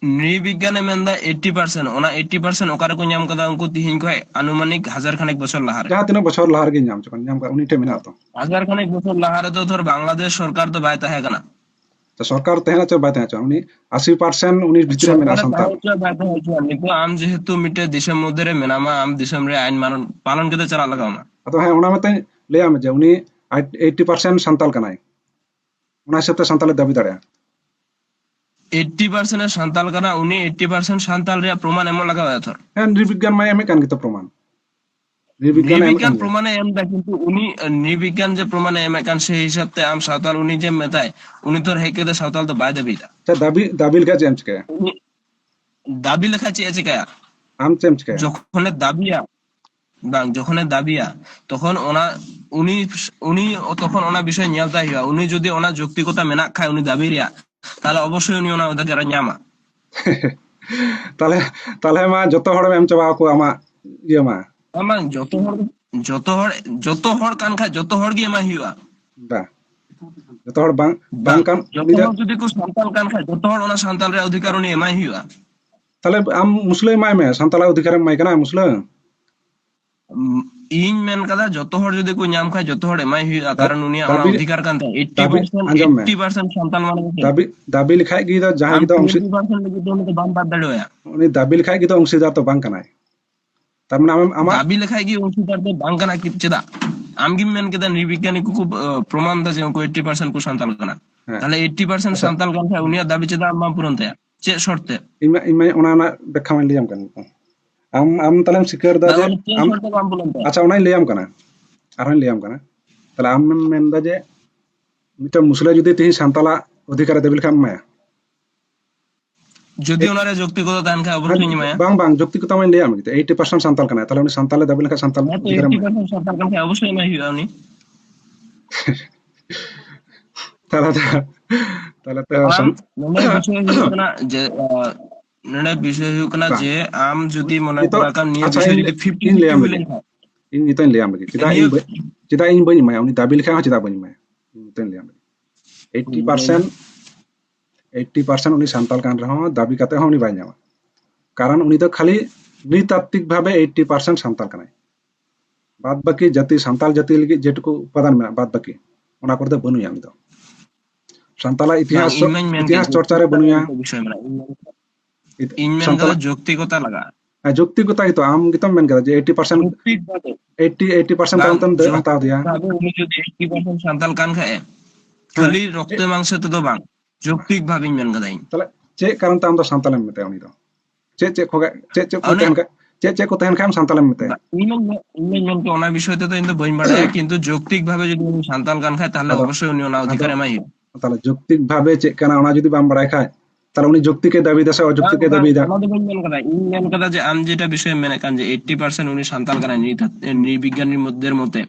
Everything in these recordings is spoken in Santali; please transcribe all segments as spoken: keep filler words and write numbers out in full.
ᱱᱨᱤᱵᱤᱜᱽᱜᱟᱱᱮ ᱢᱮᱱᱫᱟ ᱮᱭᱤᱴᱴᱤ ᱯᱟᱨᱥᱮᱱᱴ, ᱚᱱᱟ ᱮᱭᱤᱴᱴᱤ ᱯᱟᱨᱥᱮᱱᱴ ᱚᱠᱟ ᱨᱮᱠᱚ ᱧᱟᱢ ᱠᱟᱫᱟ ᱩᱱᱠᱩ? ᱛᱤᱦᱤᱧ ᱠᱷᱚᱱ ᱟᱱᱩᱢᱟᱱᱤᱠ ᱦᱟᱡᱟᱨ ᱠᱷᱟᱱᱮᱠ ᱵᱚᱪᱷᱚᱨ ᱞᱟᱦᱟᱨᱮ᱾ ᱡᱟᱦᱟᱸ ᱛᱤᱱᱟᱹᱜ ᱵᱚᱪᱷᱚᱨ ᱞᱟᱦᱟ ᱨᱮᱜᱮ ᱧᱟᱢ ᱪᱚ ᱠᱟᱱ, ᱧᱟᱢ ᱠᱟᱜ, ᱩᱱᱤ ᱴᱷᱮᱱ ᱢᱮᱱᱟᱜ ᱛᱚ᱾ ᱦᱟᱡᱟᱨ ᱠᱷᱟᱱᱮᱠ ᱵᱚᱪᱷᱚᱨ ᱞᱟᱦᱟ ᱨᱮᱫᱚ ᱫᱷᱚᱨ ᱵᱟᱝᱞᱟᱫᱮᱥ ᱥᱚᱨᱠᱟᱨ ᱫᱚ ᱵᱟᱭ ᱛᱟᱦᱮᱸ ᱠᱟᱱᱟ᱾ ᱛᱚ ᱥᱚᱨᱠᱟᱨ ᱛᱟᱦᱮᱸ ᱦᱚᱪᱚ ᱵᱟᱭ ᱛᱟᱦᱮᱸ ᱦᱚᱪᱚ, ᱩᱱᱤ ᱟᱥᱤ ᱯᱟᱨᱥᱮᱱᱴ ᱩᱱᱤ ᱵᱷᱤᱛᱨᱤ ᱨᱮ ᱢᱮᱱᱟᱜᱼᱟ ᱥᱚᱨᱠᱟᱨ ᱥᱟᱱᱛᱟᱲ᱾ ᱛᱟᱦᱮᱸ ᱦᱚᱪᱚ ᱵᱟᱭ ᱛᱟᱦᱮᱸ ᱦᱚᱪᱚ, ᱱᱤᱛᱚᱜ ᱟᱢ ᱡᱮᱦᱮᱛᱩ ᱢᱤᱫᱴᱮᱡ ᱫᱤᱥᱚᱢ ᱢᱚᱫᱽᱫᱷᱮ ᱨᱮ ᱢᱮᱱᱟᱢᱟ, ᱟᱢ ᱫᱤᱥᱚᱢ ᱨᱮ ᱟᱭᱤᱱ ᱢᱟᱱ-, ᱯᱟᱞᱚᱱ ᱠᱟᱛᱮ ᱪᱟᱞᱟᱜ ᱞᱟᱜᱟᱣ ᱢᱟ᱾ ᱟᱫᱚ ᱦᱮᱸ, ᱚᱱᱟ ᱢᱟᱛᱚᱧ ᱞᱟᱹᱭᱟᱢ ᱡᱮ ᱩᱱᱤ ᱮᱭᱤᱴᱴᱤ ᱯᱟᱨᱥᱮᱱᱴ ᱥᱟᱱᱛᱟᱞ ᱠᱟᱱᱟᱭ, ᱚᱱᱟ ᱦᱤᱥᱟᱹᱵ ᱛᱮ ᱥᱟᱱᱛᱟᱞᱮ ᱫᱟᱹᱵᱤ ᱫᱟᱲᱮᱭᱟᱜᱼᱟ᱾ ᱮᱭᱤᱴᱴᱤ ᱯᱟᱨᱥᱮᱱᱴ ᱮ ᱥᱟᱱᱛᱟᱞ ᱠᱟᱱᱟ, ᱩᱱᱤ ᱮᱭᱤᱴᱴᱤ ᱯᱟᱨᱥᱮᱱᱴ ᱥᱟᱱᱛᱟᱞ ᱨᱮᱭᱟᱜ ᱯᱨᱚᱢᱟᱱ ᱮᱢᱚᱜ ᱞᱟᱜᱟᱣ ᱮᱭᱟ ᱛᱷᱚᱨ᱾ ᱦᱮᱸ, ᱱᱨᱤᱵᱤᱜᱽᱜᱟᱱ ᱢᱟᱭ ᱮᱢᱮᱫ ᱠᱟᱱ ᱜᱮᱛᱚ ᱯᱨᱚᱢᱟᱱ᱾ ᱱᱨᱤᱵᱤᱜᱽᱜᱟᱱ ᱮ ᱮᱢᱮᱫ ᱱᱨᱤᱵᱤᱜᱽᱜᱟᱱ ᱠᱟᱱ ᱜᱮᱭᱟ᱾ ᱯᱨᱚᱢᱟᱱᱮ ᱮᱢ ᱮᱫᱟ, ᱠᱤᱱᱛᱩ ᱩᱱᱤ, ᱱᱨᱤᱵᱤᱜᱽᱜᱟᱱ ᱡᱮ ᱯᱨᱚᱢᱟᱱᱮ ᱮᱢᱮᱫ ᱠᱟᱱ, ᱥᱮ ᱦᱤᱥᱟᱹᱵ ᱛᱮ ᱟᱢ ᱥᱟᱶᱛᱟᱞ ᱩᱱᱤ ᱡᱮᱢ ᱢᱮᱛᱟᱭ, ᱩᱱᱤ ᱛᱚ ᱦᱮᱡ ᱠᱟᱛᱮ ᱥᱟᱶᱛᱟᱞ ᱫᱚ ᱵᱟᱭ ᱫᱟᱹᱵᱤᱭᱮᱫᱟ᱾ ᱟᱪᱪᱷᱟ, ᱫᱟᱹᱵᱤ, ᱫᱟᱹᱵᱤ ᱞᱮᱠᱷᱟᱡ ᱪᱮᱫ ᱮᱢ ᱪᱤᱠᱟᱹᱭᱟ? ᱩᱱᱤ ᱫᱟᱹᱵᱤ ᱞᱮᱠᱷᱟᱡ ᱪᱮᱫ ᱮ ᱪᱤᱠᱟᱹᱭᱟ? ᱟᱢ ᱪᱮᱫ ᱮᱢ ᱪᱤᱠᱟᱹᱭᱟ? ᱡᱚᱠᱷᱚᱱᱮ ᱫᱟᱹᱵᱤᱭᱟ, ᱵᱟᱝ, ᱡᱚᱠᱷᱚᱱᱮ ᱫᱟᱹᱵᱤᱭᱟ, ᱛᱚᱠᱷᱚᱱ ᱚᱱᱟ, ᱩᱱᱤ, ᱩᱱᱤ ᱛᱚᱠᱷᱚᱱ ᱚᱱᱟ ᱵᱤᱥᱚᱭ ᱧᱮᱞ ᱛᱟᱭ ᱦᱩᱭᱩᱜᱼᱟ᱾ ᱩᱱᱤ ᱡᱩᱫᱤ ᱚᱱᱟ ᱡᱩᱠᱛᱤᱠᱚᱛᱟ ᱢᱮᱱᱟᱜ ᱠᱷᱟᱡ ᱩᱱᱤ ᱫᱟᱹᱵᱤ ᱨᱮᱭᱟᱜ, ᱛᱟᱦᱞᱮ ᱚᱵᱚᱥᱥᱳᱭ ᱩᱱᱤ ᱚᱱᱟ ᱚᱫᱷᱤᱠᱟᱨ ᱮ ᱧᱟᱢᱟ᱾ ᱛᱟᱦᱞᱮ, ᱛᱟᱦᱞᱮ ᱢᱟ ᱡᱚᱛᱚ ᱦᱚᱲᱮᱢ ᱮᱢ ᱪᱟᱵᱟ ᱟᱠᱚᱣᱟ ᱟᱢᱟᱜ ᱤᱭᱟᱹ ᱢᱟ᱾ ᱵᱟᱝ, ᱵᱟᱝ, ᱡᱚᱛᱚ ᱦᱚᱲ, ᱡᱚᱛᱚ ᱦᱚᱲ, ᱡᱚᱛᱚ ᱦᱚᱲ ᱠᱟᱱ ᱠᱷᱟᱡ ᱡᱚᱛᱚ ᱦᱚᱲ ᱜᱮ ᱮᱢᱟᱭ ᱦᱩᱭᱩᱜᱼᱟ᱾ ᱵᱟ, ᱡᱚᱛᱚ ᱦᱚᱲ ᱵᱟᱝ, ᱵᱟᱝ ᱵᱟᱝ, ᱠᱟᱱ, ᱡᱚᱛᱚ ᱩᱱᱤ ᱫᱚ ᱦᱚᱲ ᱡᱩᱫᱤ ᱠᱚ ᱥᱟᱱᱛᱟᱞ ᱠᱟᱱ ᱠᱷᱟᱡ ᱡᱚᱛᱚ ᱦᱚᱲ ᱚᱱᱟ ᱥᱟᱱᱛᱟᱞ ᱨᱮᱭᱟᱜ ᱚᱫᱷᱤᱠᱟᱨ ᱩᱱᱤ ᱮᱢᱟᱭ ᱦᱩᱭᱩᱜᱼᱟ᱾ ᱛᱟᱦᱞᱮ ᱟᱢ ᱢᱩᱥᱞᱟᱹ ᱮᱢᱟᱭ ᱢᱮ, ᱥᱟᱱᱛᱟᱞᱟᱜ ᱚᱫᱷᱤᱠᱟᱨᱮᱢ ᱮᱢᱟᱭ ᱠᱟᱱᱟ ᱢᱩᱥᱞᱟᱹ? ᱩᱢ, ᱤᱧ ᱢᱮᱱ ᱠᱟᱫᱟ ᱡᱚᱛᱚ ᱦᱚᱲ ᱡᱩᱫᱤ ᱠᱚ ᱧᱟᱢ ᱠᱷᱟᱡ ᱡᱚᱛᱚ ᱦᱚᱲ ᱮᱢᱟᱭ ᱦᱩᱭᱩᱜᱼᱟ, ᱫᱟ-, ᱠᱟᱨᱚᱱ ᱩᱱᱤᱭᱟᱜ ᱚᱱᱟ ᱫᱟᱹᱵᱤ, ᱚᱫᱷᱤᱠᱟᱨ ᱠᱟᱱ ᱛᱟᱭᱟ᱾ ᱫᱟᱹᱵᱤ, ᱮᱭᱤᱴᱴᱤ ᱯᱟᱨᱥᱮᱱᱴ, ᱟᱸᱡᱚᱢ ᱢᱮ᱾ ᱮᱭᱤᱴᱴᱤ ᱯᱟᱨᱥᱮᱱᱴ ᱥᱟᱱᱛᱟᱞ ᱢᱟᱱᱮ ᱜᱮ᱾ ᱫᱟᱹᱵᱤ, ᱫᱟᱹᱵᱤ ᱞᱮᱠᱷᱟᱡ ᱜᱮ ᱫᱚ ᱡᱟᱦᱟᱸᱭ ᱟᱢ ᱜᱮ ᱫᱚ ᱚᱝᱥᱤ-, ᱴᱩᱭᱮᱱᱴᱤ ᱯᱟᱨᱥᱮᱱᱴ ᱞᱟᱹᱜᱤᱫ ᱫᱚ ᱩᱱᱤ ᱫᱚ ᱵᱟᱢ ᱵᱟᱫ ᱫᱟᱲᱮᱣᱟᱭᱟ᱾ ᱩᱱᱤ ᱫᱟᱹᱵᱤ ᱞᱮᱠᱷᱟᱡ ᱜᱮ ᱫᱚ ᱚᱝᱥᱤᱫᱟᱨ ᱫᱚ ᱵᱟᱝ ᱠᱟᱱᱟᱭ᱾ ᱛᱟᱨ ᱢᱟᱱᱮ ᱟᱢᱮᱢ, ᱟᱢᱟᱜ ᱫᱟᱹᱵᱤ ᱞᱮᱠᱷᱟᱡ ᱜᱮ ᱚᱝᱥᱤᱫᱟᱨ ᱫᱚ ᱵᱟᱝ ᱠᱟᱱᱟ ᱠᱤ? ᱪᱮᱫᱟᱜ? ᱟᱢ ᱜᱮᱢ ᱢᱮᱱ ᱠᱮᱫᱟ ᱱᱤᱨᱵᱤᱜᱽᱜᱟᱱᱤ ᱠᱚᱠᱚ, ᱟᱸ, ᱯᱨᱚᱢᱟᱱ ᱫᱟ ᱡᱮ ᱩᱱᱠᱩ ᱮᱭᱤᱴᱴᱤ ᱯᱟᱨᱥᱮᱱᱴ ᱠᱚ ᱥᱟᱱᱛᱟᱞ ᱠᱟᱱᱟ᱾ ᱦᱮᱸ᱾ ᱛᱟᱦᱞᱮ ᱮᱭᱤᱴᱴᱤ ᱯᱟᱨᱥᱮᱱᱴ ᱟᱪᱪᱷᱟ᱾ ᱥᱟᱱᱛᱟᱞ ᱠᱟᱱ ᱠᱷᱟᱡ ᱩᱱᱤᱭᱟᱜ ᱫᱟᱹᱵᱤ ᱪᱮᱫᱟᱜ ᱟᱢ ᱵᱟᱢ ᱯᱩᱨᱚᱱ ᱛᱟᱭᱟ? ᱪᱮᱫ ᱥᱚᱨᱛᱮ? ᱤᱧ ᱢᱟ, ᱤᱧ ᱢᱟ ᱚᱱᱟ ᱨᱮᱱᱟᱜ ᱵᱮᱠᱠᱷᱟ ᱢᱟᱧ ᱞᱟᱹᱭᱟᱢ ᱠᱟᱱ ᱜᱮ᱾ ᱟᱢ, ᱟᱢ ᱛᱟᱦᱞᱮᱢ ᱥᱤᱠᱟᱹᱨ ᱫᱟ ᱵᱟᱝ, ᱡᱮ ᱚᱱᱟ ᱪᱮᱫ ᱟᱢ, ᱥᱚᱨᱛᱮ ᱵᱟᱢ ᱯᱩᱨᱚᱱ ᱛᱟᱭᱟ? ᱟᱪᱪᱷᱟ, ᱚᱱᱟᱧ ᱞᱟᱹᱭᱟᱢ ᱠᱟᱱᱟ, ᱟᱨᱦᱚᱸᱧ ᱞᱟᱹᱭᱟᱢ ᱠᱟᱱᱟ᱾ ᱛᱟᱦᱞᱮ ᱟᱢᱮᱢ ᱢᱮᱱ ᱫᱟ ᱡᱮ ᱢᱤᱫᱴᱟᱝ ᱢᱩᱥᱞᱟᱹ ᱡᱩᱫᱤ ᱛᱮᱦᱤᱧ ᱥᱟᱱᱛᱟᱞᱟᱜ ᱚᱫᱷᱤᱠᱟᱨᱮ ᱫᱟᱹᱵᱤ ᱞᱮᱠᱷᱟᱱ ᱮᱢ ᱮᱢᱟᱭᱟ? ᱡᱩᱫᱤ ᱚᱱᱟ ᱨᱮ ᱡᱩᱠᱛᱤ ᱠᱚᱫᱚ ᱛᱟᱦᱮᱱ ᱠᱷᱟᱡ ᱚᱵᱚᱥᱥᱳᱭ ᱤᱧ ᱮᱢᱟᱭᱟ᱾ ᱵᱟᱝ, ᱵᱟᱝ, ᱡᱩᱠᱛᱤ ᱠᱚ ᱛᱟᱢᱟᱧ ᱞᱟᱹᱭᱟᱢ ᱠᱮᱫᱟ᱾ ᱮᱭᱤᱴᱴᱤ ᱯᱟᱨᱥᱮᱱᱴ ᱥᱟᱱᱛᱟᱞ ᱠᱟᱱᱟᱭ, ᱛᱟᱦᱞᱮ ᱩᱱᱤ ᱥᱟᱱᱛᱟᱞᱮ ᱫᱟᱹᱵᱤ ᱞᱮᱠᱷᱟᱱ ᱥᱟᱱᱛᱟᱞ ᱦᱮᱸ, ᱛᱚ ᱚᱫᱷᱤᱠᱟᱨᱮᱢ ᱮᱭᱤᱴᱴᱤ ᱮᱢᱟᱭᱟ? ᱯᱟᱨᱥᱮᱱᱴ ᱥᱟᱱᱛᱟᱞ ᱠᱟᱱ ᱠᱷᱟᱡ ᱚᱵᱚᱥᱥᱳᱭ ᱮᱢᱟᱭ ᱦᱩᱭᱩᱜᱼᱟ ᱩᱱᱤ᱾ ᱛᱟᱦᱞᱮ ᱛᱚ, ᱛᱟᱦᱞᱮ ᱛᱚ ᱟᱢ ᱥᱟᱱ- ᱱᱚᱰᱮ ᱵᱤᱥᱚᱭ ᱦᱩᱭᱩᱜ ᱠᱟᱱᱟ ᱡᱮ, ᱟᱸ, ᱱᱚᱰᱮ ᱵᱤᱥᱚᱭ ᱦᱩᱭᱩᱜ ᱠᱟᱱᱟ ᱵᱟᱝ᱾ ᱡᱮ ᱟᱢ ᱡᱩᱫᱤ ᱢᱚᱱᱮ ᱱᱤᱛᱚᱜ, ᱠᱚᱨᱟ ᱠᱟᱱ ᱱᱤᱭᱟᱹ ᱟᱪᱪᱷᱟ, ᱵᱤᱥᱚᱭ ᱤᱧ ᱡᱩᱫᱤ ᱞᱟᱹᱭ-, ᱯᱷᱤᱯᱴᱤ ᱤᱧ ᱯᱷᱤᱯᱴᱤ ᱞᱟᱹᱭᱟᱢ ᱦᱩᱭ ᱞᱮᱜᱮ᱾ ᱞᱮᱱᱠᱷᱟᱱ᱾ ᱤᱧ ᱱᱤᱛᱚᱜ ᱤᱧ ᱞᱟᱹᱭᱟᱢ ᱞᱮᱜᱮ᱾ ᱪᱮᱫᱟᱜ ᱱᱤᱭᱟᱹ ᱤᱧ ᱵᱟᱹᱧ, ᱪᱮᱫᱟᱜ ᱤᱧ ᱵᱟᱹᱧ ᱮᱢᱟᱭᱟ? ᱩᱱᱤ ᱫᱟᱹᱵᱤ ᱞᱮᱠᱷᱟᱱ ᱦᱚᱸ ᱪᱮᱫᱟᱜ ᱵᱟᱹᱧ ᱮᱢᱟᱭᱟ? ᱤᱧ ᱱᱤᱛᱚᱜ ᱤᱧ ᱞᱟᱹᱭᱟᱢ ᱞᱮᱜᱮ᱾ ᱮᱭᱤᱴᱴᱤ ᱯᱟᱨᱥᱮᱱᱴ, ᱮᱭᱤᱴᱴᱤ ᱯᱟᱨᱥᱮᱱᱴ ᱩᱱᱤ ᱥᱟᱱᱛᱟᱲ ᱠᱟᱱ ᱨᱮᱦᱚᱸ ᱫᱟᱹᱵᱤ ᱠᱟᱛᱮ ᱦᱚᱸ ᱩᱱᱤ ᱵᱟᱭ ᱧᱟᱢᱟ᱾ ᱠᱟᱨᱚᱱ ᱩᱱᱤ ᱫᱚ ᱠᱷᱟᱹᱞᱤ ᱱᱨᱤᱛᱟᱛᱛᱤᱠ ᱵᱷᱟᱵᱮ ᱮᱭᱤᱴᱴᱤ ᱯᱟᱨᱥᱮᱱᱴ ᱥᱟᱱᱛᱟᱲ ᱠᱟᱱᱟᱭ᱾ ᱵᱟᱫ ᱵᱟᱹᱠᱤ ᱡᱟᱹᱛᱤ, ᱥᱟᱱᱛᱟᱲ ᱡᱟᱹᱛᱤ ᱞᱟᱹᱜᱤᱫ ᱡᱮᱴᱩᱠᱩ ᱩᱯᱟᱫᱟᱱ ᱢᱮᱱᱟᱜᱼᱟ, ᱵᱟᱫ ᱵᱟᱹᱠᱤ ᱚᱱᱟ ᱠᱚᱨᱮ ᱫᱚ ᱵᱟᱹᱱᱩᱭᱟ ᱩᱱᱤ ᱫᱚ᱾ ᱥᱟᱱᱛᱟᱲᱟᱜ ᱤᱛᱤᱦᱟᱥ, ᱤᱧ ᱢᱟᱧ ᱢᱮᱱ ᱤᱛᱤᱦᱟᱥ ᱠᱮᱫ ᱪᱚᱨᱪᱟ ᱨᱮ ᱵᱟᱹᱱᱩᱭᱟ᱾ ᱵᱤᱥᱚᱭ ᱢᱮᱱᱟᱜᱼᱟ᱾ ᱤᱧ ᱢᱮᱱ- ᱤᱛ- ᱤᱧ ᱢᱮᱱ ᱥᱟᱱᱛᱟᱲ- ᱠᱮᱫᱟ ᱡᱳᱠᱛᱤᱠᱚᱛᱟ ᱞᱟᱜᱟᱜᱼᱟ᱾ ᱦᱮᱸ, ᱡᱳᱠᱛᱤᱠᱚᱛᱟ ᱜᱮᱛᱚ, ᱟᱢ ᱜᱮᱛᱚᱢ ᱢᱮᱱ ᱠᱮᱫᱟ ᱡᱮ ᱮᱭᱤᱴᱴᱤ ᱯᱟᱨᱥᱮᱱᱴ, ᱡᱳᱠᱛᱤᱠ ᱵᱷᱟᱵᱮ ᱮᱭᱤᱴᱴᱤ, ᱮᱭᱤᱴᱴᱤ ᱯᱟᱨᱥᱮᱱᱴ ᱵᱟᱝ, ᱠᱟᱨᱚᱱ ᱛᱮᱢ ᱡᱳᱠ- ᱦᱟᱛᱟᱣ ᱫᱮᱭᱟ᱾ ᱵᱷᱟᱵᱮ ᱩᱱᱤ ᱡᱩᱫᱤ ᱮᱭᱤᱴᱴᱤ ᱯᱟᱨᱥᱮᱱᱴ ᱥᱟᱱᱛᱟᱲ ᱠᱟᱱ ᱠᱷᱟᱡ ᱮ, ᱠᱷᱟᱹᱞᱤ ᱨᱚᱠᱛᱮ ᱢᱟᱝᱥᱮ ᱛᱮᱫᱚ ᱵᱟᱝ, ᱡᱳᱠᱛᱤᱠ ᱵᱷᱟᱵᱮᱧ ᱢᱮᱱ ᱠᱟᱫᱟ ᱤᱧ᱾ ᱛᱟᱦᱞᱮ ᱪᱮᱫ ᱠᱟᱨᱚᱱ ᱛᱮ ᱟᱢ ᱫᱚ ᱥᱟᱱᱛᱟᱲᱮᱢ ᱢᱮᱛᱟᱭᱟ ᱩᱱᱤ ᱫᱚ? ᱪᱮᱫ ᱪᱮᱫ ᱠᱚ ᱪᱮᱫ ᱪᱮᱫ ᱠᱚ ᱚᱱᱮ- ᱛᱟᱦᱮᱱ ᱠᱷᱟᱡ, ᱪᱮᱫ ᱪᱮᱫ ᱠᱚ ᱛᱟᱦᱮᱱ ᱠᱷᱟᱡ ᱟᱢ ᱥᱟᱱᱛᱟᱲᱮᱢ ᱢᱮᱛᱟᱭᱟ? ᱤᱧ ᱢᱮᱱ ᱤᱧ ᱢᱮᱱ ᱢᱮᱱᱛᱮ ᱚᱱᱟ ᱵᱤᱥᱚᱭ ᱛᱮᱫᱚ ᱤᱧ ᱫᱚ ᱵᱟᱹᱧ ᱵᱟᱲᱟᱭᱟ, ᱠᱤᱱᱛᱩ ᱡᱳᱠᱛᱤᱠ ᱵᱷᱟᱵᱮ ᱡᱩᱫᱤ ᱩᱱᱤ ᱥᱟᱱᱛᱟᱲ ᱠᱟᱱ ᱠᱷᱟᱡ, ᱛᱟᱦᱞᱮ ᱟᱫᱚ- ᱚᱵᱚᱥᱥᱳᱭ ᱩᱱᱤ ᱚᱱᱟ ᱚᱫᱷᱤᱠᱟᱨ ᱟᱫᱚ- ᱮᱢᱟᱭ ᱦᱩᱭᱩᱜᱼᱟ᱾ ᱛᱟᱦᱞᱮ ᱡᱳᱠᱛᱤᱠ ᱵᱷᱟᱵᱮ ᱪᱮᱫ ᱠᱟᱱᱟ ᱚᱱᱟ ᱡᱩᱫᱤ ᱵᱟᱢ ᱵᱟᱲᱟᱭ ᱠᱷᱟᱡ, ᱛᱟᱦᱞᱮ ᱩᱱᱤ ᱡᱳᱠᱛᱤᱠ ᱮ ᱫᱟᱹᱵᱤ ᱫᱟ ᱥᱮ ᱚᱡᱳᱠᱛᱤᱠ ᱮ ᱵᱟᱝ, ᱫᱟᱹᱵᱤ ᱫᱟ? ᱚᱱᱟ ᱫᱚ ᱵᱟᱹᱧ ᱢᱮᱱ ᱠᱟᱫᱟ᱾ ᱤᱧ ᱢᱮᱱ ᱠᱟᱫᱟ ᱡᱮ ᱟᱢ ᱡᱮᱴᱟ ᱵᱤᱥᱚᱭ ᱮᱢ ᱢᱮᱱᱮᱫ ᱠᱟᱱ ᱡᱮ ᱮᱭᱤᱴᱴᱤ ᱯᱟᱨᱥᱮᱱᱴ ᱩᱱᱤ ᱥᱟᱱᱛᱟᱲ ᱠᱟᱱᱟᱭ, ᱱᱨᱤ ᱛᱷᱟᱛ-, ᱱᱨᱤᱵᱤᱜᱽᱜᱟᱱᱤ ᱢᱚᱫᱽᱫᱷᱮᱨ ᱢᱚᱛᱮ,